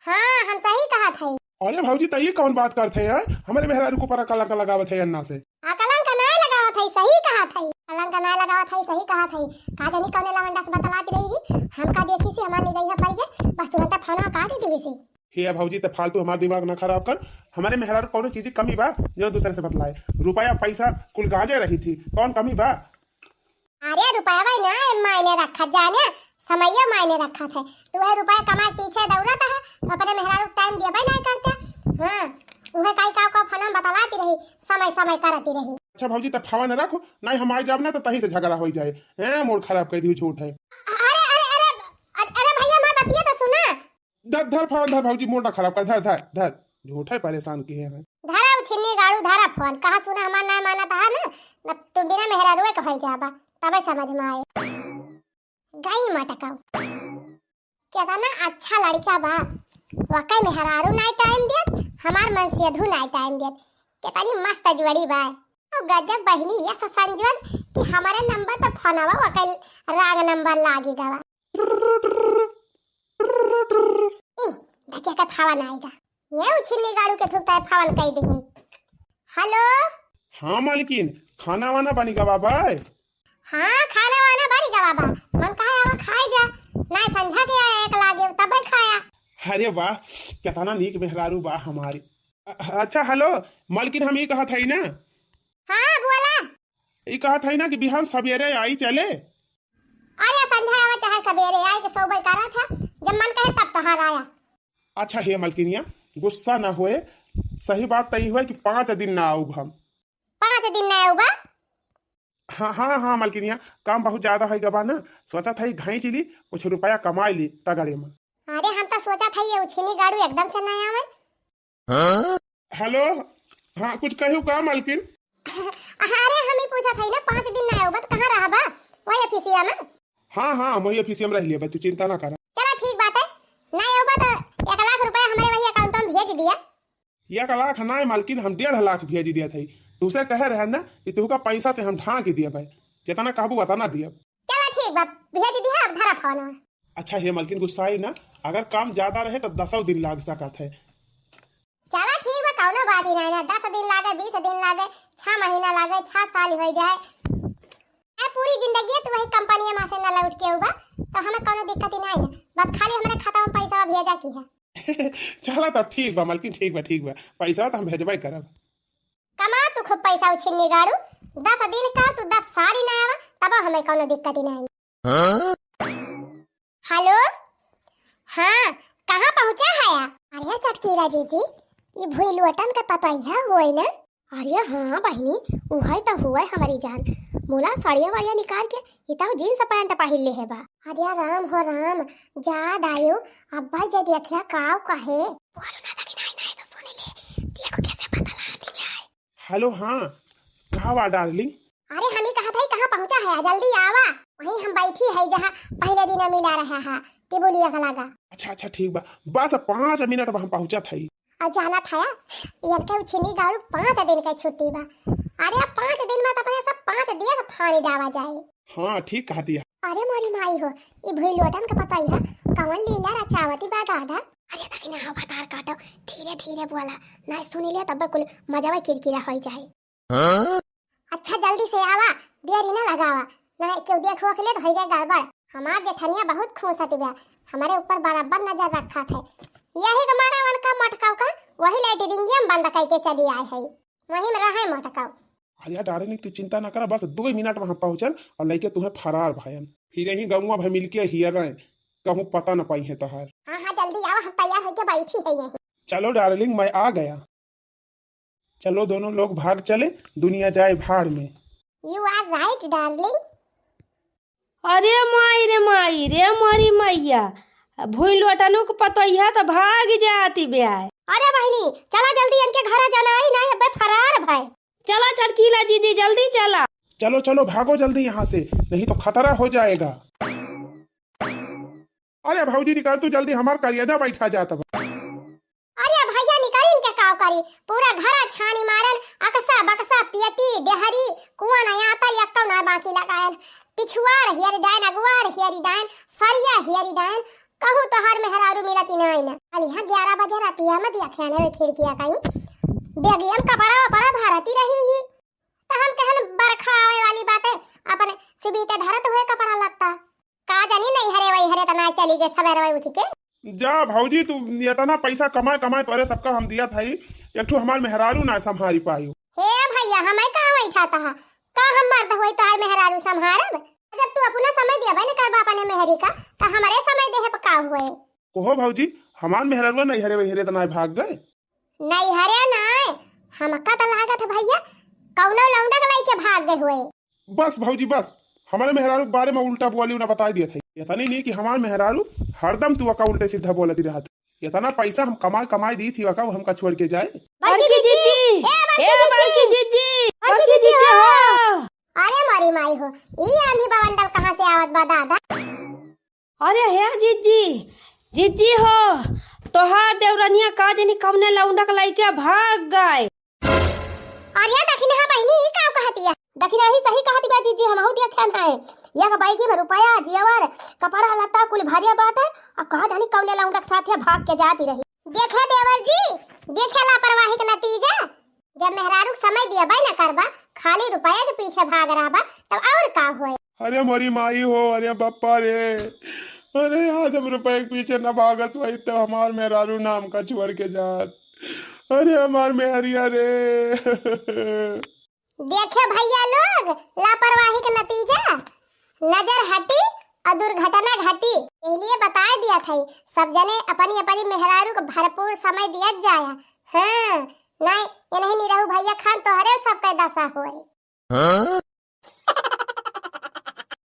हाँ, हम सही कहत हई। अरे भौजी, त ई कौन बात करत है यार? हमरे मेहरारू को पर कलंक लगावत है अन्ना से। आ कलंक ना लगावत हई, सही कहत हई। कलंक ना लगावत हई, सही कहत हई। का जानी कौने लवंडा से बतलात रही ही, हमका देखी से हमार निगहिया पड़ गए, बस तुरंत फोनवा काट दी से। हे भौजी, त फालतू हमार दिमाग ना खराब कर। हमरे मेहरारू कौनो चीज की कमी बा जो दूसरे से बतलाए? रुपया पैसा कुल गांजे रही थी, कौन कमी बा? अरे रुपया भाई ना मायने रखत जाने, समैया मायने रखत है। तू है रुपया कमाए पीछे दौड़त है, अपने मेहरारू टाइम देबे नहीं करते। हाँ, उहे काई का का फनम बतलाती रही, समय समय करती रही। अच्छा भौजी, त फोन रखो, नहीं हम आई जाब ना तो तही से झगड़ा हो जाए। हैं, मूड खराब कर दी झूठ है। अरे अरे अरे अरे अरे भैया, हमार बतिया तो सुना। धर धर फोन धर भौजी, मूड ना खराब कर, धर धर धर। झूठ है, परेशान किए हैं। धरा उछिन्नी गाड़ू, धरा फोन। कहा सुना, हमार ना मानत है ना, न तू बिना मेहरारुए के भई जाबा, तबे समझ में आए। गई मटकाऊ। केतना अच्छा लड़का बा, वकै मेहरारू नाई टाइम देत, हमार मनसेधू नाई टाइम देत। केतनी मस्त जोड़ी बा। गजब बहिनी, ये सब संजोग कि हमरे नंबर पे फोनवा ओकर रांग नंबर लागी गवा। ई, देखिया के फोन आइगा। ये उछिन्नी गाड़ू के थुकता है, फोन कई दिहिन। हेलो। हाँ मालकिन, खाना वाना बनी गवा बा? हाँ, खाना वाना बनी गवा बा। मन कहा आवा खाए जा। ना संझा के आया एक लागे, तब खाया। अरे वाह, केतना नीक मेहरारू बा हमारी। अ-, अच्छा, हेलो, मालकिन, हम ई कहत हई ना। हाँ, बोला। ई कहत हई ना कि बिहान सबेरे आई चले। अरे, संझा आवा चाहे सबेरे, आई के सोबे करत है, जब मन कहे तब तोहार आया। अच्छा, हे मालकिनिया, गुस्सा ना होए, सही बात त ई होए कि पाँच दिन ना आउब हम। पाँच दिन ना आउबा? हाँ, हाँ, हाँ, मालकिनिया, काम बहुत ज्यादा होइ गबा ना, सोचत हई घाई चिली, कुछ रुपया कमाई ली तगड़े में। अरे, हम तो सोचत हई ये उछिनी गाड़ू एकदम से ना आवे। हाँ? हेलो, हाँ, कुछ कहू का मालकिन? अरे, हम ही पूछत हई ना, पाँच दिन ना आउबा त कहाँ रहबा? वही ऑफिसिया में? हाँ, हाँ, हम वही ऑफिसिया में रह लेबे, तू चिंता ना करा। चला ठीक बात है, ना आउबा त एक लाख रुपया हमरे वही अकाउंट में भेज दिया। एक लाख ना मालकिन, हम डेढ़ लाख भेज दिया था। तुसे कहे रहे ना कि तुहका पैसा से हम ढांक दिया भाई, जितना कहबू उतना दिया। चला ठीक बा, भेज दिया, अब धरा फोन। अच्छा हे मालकिन, गुस्साई ना, अगर काम ज्यादा रहे तो दसों दिन लाग सकत है। चला ठीक बा, कौनो बात ही नहीं ना, दस दिन लागे, बीस दिन लागे, छह महीना लागे, छह साल हो जाए, ए पूरी जिंदगी तू वही कंपनी में से ना लौट के आउबा, तो हमें कौनो दिक्कत ही नहीं ना, बस खाली हमारे खाता में पैसा भेजा की है। चला तब ठीक बा मालकिन, ठीक बा, ठीक बा, पैसा तो हम भेजबे करब। कमा तू खूब पैसा उछिन्नी गाड़ू, दस दिन का तू दस साल ही ना आवा, तब हमें कौनो दिक्कत ही नहीं। हाँ? हेलो, हाँ, कहाँ पहुँचा है? अरे चटकीला जीजी, ई भुइलोटन के पतोहिया होई ना? अरे हाँ बहिनी, उहै त होई हमरी जान। मोला साड़िया वाड़िया निकाल के, ई त जींस पैंट पहिर ले है बा। अरे राम हो राम, जा दायु, अब्बा जे देखिया काव कहे। बोलो ना, ताकि नहीं, नहीं तो सुन ले, देखो कैसे बतलाती है। हेलो, हाँ, कहाँ बा डार्लिंग? अरे हम ही कहत हई कहाँ पहुँचा है, जल्दी आवा। वहीं हम बैठी है जहाँ पहले दिन मिला रहा है, टिबुलिया का लगा। अच्छा, अच्छा, ठीक बा, बस पाँच मिनट में हम पहुँचत हई। और जानत है, इनके उछिनी गाड़ू पाँच दिन के छुट्टी बा। अरे अब पाँच दिन में तो अपने सब पाँच देश फाड़ी डावा जाए। हाँ, ठीक कहती है। अरे मोरी माई हो, ई भुइलोटन के पतोहिया कौन लीला रचावती बा दादा। अरे देखी ना, हाँ, भतार काटो, धीरे धीरे बोला, ना सुनी ले तब कुल मजवा किरकिरा हो जाए। हाँ? अच्छा, जल्दी से आवा, देरी ना लगावा, ना केहू देख वोख ले तो हो जाए गड़बड़। हमार जेठनिया बहुत खुश हती बा, हमारे ऊपर बराबर नजर रखत है। यही के मारा उनका मटकाऊ का वही लेटरिंगिया में बंद करके चली आए है, वही में रहे मटकाऊ। अरे डार्लिंग, तू चिंता ना करा, बस दो मिनट में हम पहुँचन और लेके तुम्हें फरार भयन। फिर यही गौवा भर मिलके हियर रहे, कहूँ पता न पाई है तोहार। हाँ, हाँ, जल्दी आवा, हम तैयार होके बैठी है यहीं। चलो डार्लिंग, मैं आ गया। चलो दोनों लोग भाग चले, दुनिया जाए भाड़ में। You are right, darling। अरे माई रे माई रे, मोरी मैया, भुइलोटनु के पतोहिया त भाग जाती ब्याय। अरे बहिनी, चला जल्दी इनके घरा जाना आई, नहीं अबे फरार भय। चला चटकीला जीजी, जल्दी चला। चलो, चलो, भागो जल्दी यहाँ से, नहीं तो खतरा हो जाएगा। अरे भौजी, निकाल तू जल्दी, हमार करेजा बैठा जात बा। अरे भैया, निकाल इनके काव करी, पूरा घरा छानी मारन, अकसा बकसा पेटी डेहरी कुआं ना आता, यक्को ना बाकी लगायन। पिछुआर हेरी डाइन, अगुआर हेरी डाइन, सरिया हेरी डाइन, कहूँ तोहार मेहरारू मिलती नाई ना। अलिहा ग्यारह बजे रातिया में दिया ख्याने खिड़किया कहीं, बेगियम कपड़ा वपड़ा भरती रही ही। त हम कहन बरखा आवे वाली बाटे, अपने सुबीते धरत हुए कपड़ा लत्ता। का जानी नैहरे वैहरे त ना चली गए सवेरे उठ के। जा भौजी, तू इतना पैसा कमाए कमाए तोरे सबका हम दिया था, एक ठो हमार मेहरारू ना संभारी पायु। हे भैया, हमें का वही था तहा? का हम मर्द होई तोहार मेहरारू संभारब? जब तू अपना समय दिया भाई ना करबा अपने मेहरी का, त हमारे समय देहे पर का हुए? कहो भौजी, हमार मेहरारू नैहरे वैहरे त ना भाग गए? नैहरे नाय, हमका त लागत है भैया, कौनो लौंडा के लइके भाग गए हुए। बस भौजी बस, हमारे मेहरारू के बारे में उल्टा बोली ना बताई दिया था। इतनी नहीं कि हमार मेहरारू हरदम तू का उल्टे सीधा बोलती रहत। इतना पैसा हम कमाई कमाई दी थी, वका हमका छोड़ के जाए। बड़की बड़की जीजी, जीजी, ए बड़की ए बड़की जीजी, जीजी, बड़की बड़की जीजी जीजी हो। हो। अरे मोरी माई हो, ई आंधी बवंडर कहाँ से आवत बा दादा? अरे हे जिज्जी, जिज्जी हो, तोहार देवरनिया का जनी कवने लौंडक लइके भाग गए। अरे दखिनहा बहिनी, ई का दिया। दखिनही सही कहत बा जीजी, हमहू देखे ना है। एक बैगी में रुपया, जेवर, कपड़ा लत्ता कुल भरे बाटे, आ कहा जानी कौने लौंडक साथे भाग के जाती रही। देखे देवर जी, देखे लापरवाही के नतीजा। जब मेहरारू के समय दियबे न करबा, खाली रुपया के पीछे भाग रहबा, तब और का होए? अरे मोरी माई हो, अरे बप्पा रे, अरे आज हम रुपया के पीछे न भागत होई तो हमार मेहरारू नाम का छोड़ के जात। अरे हमार मेहरिया रे। देखे भैया लोग, लापरवाही के नतीजा नजर हटी और दुर्घटना घटी। इसलिए बताए दिया था, सब जने अपनी अपनी मेहरारू को भरपूर समय दिया जाया। हाँ, नहीं, ये नहीं निरहू भैया खान तोहरे सबके दशा होए।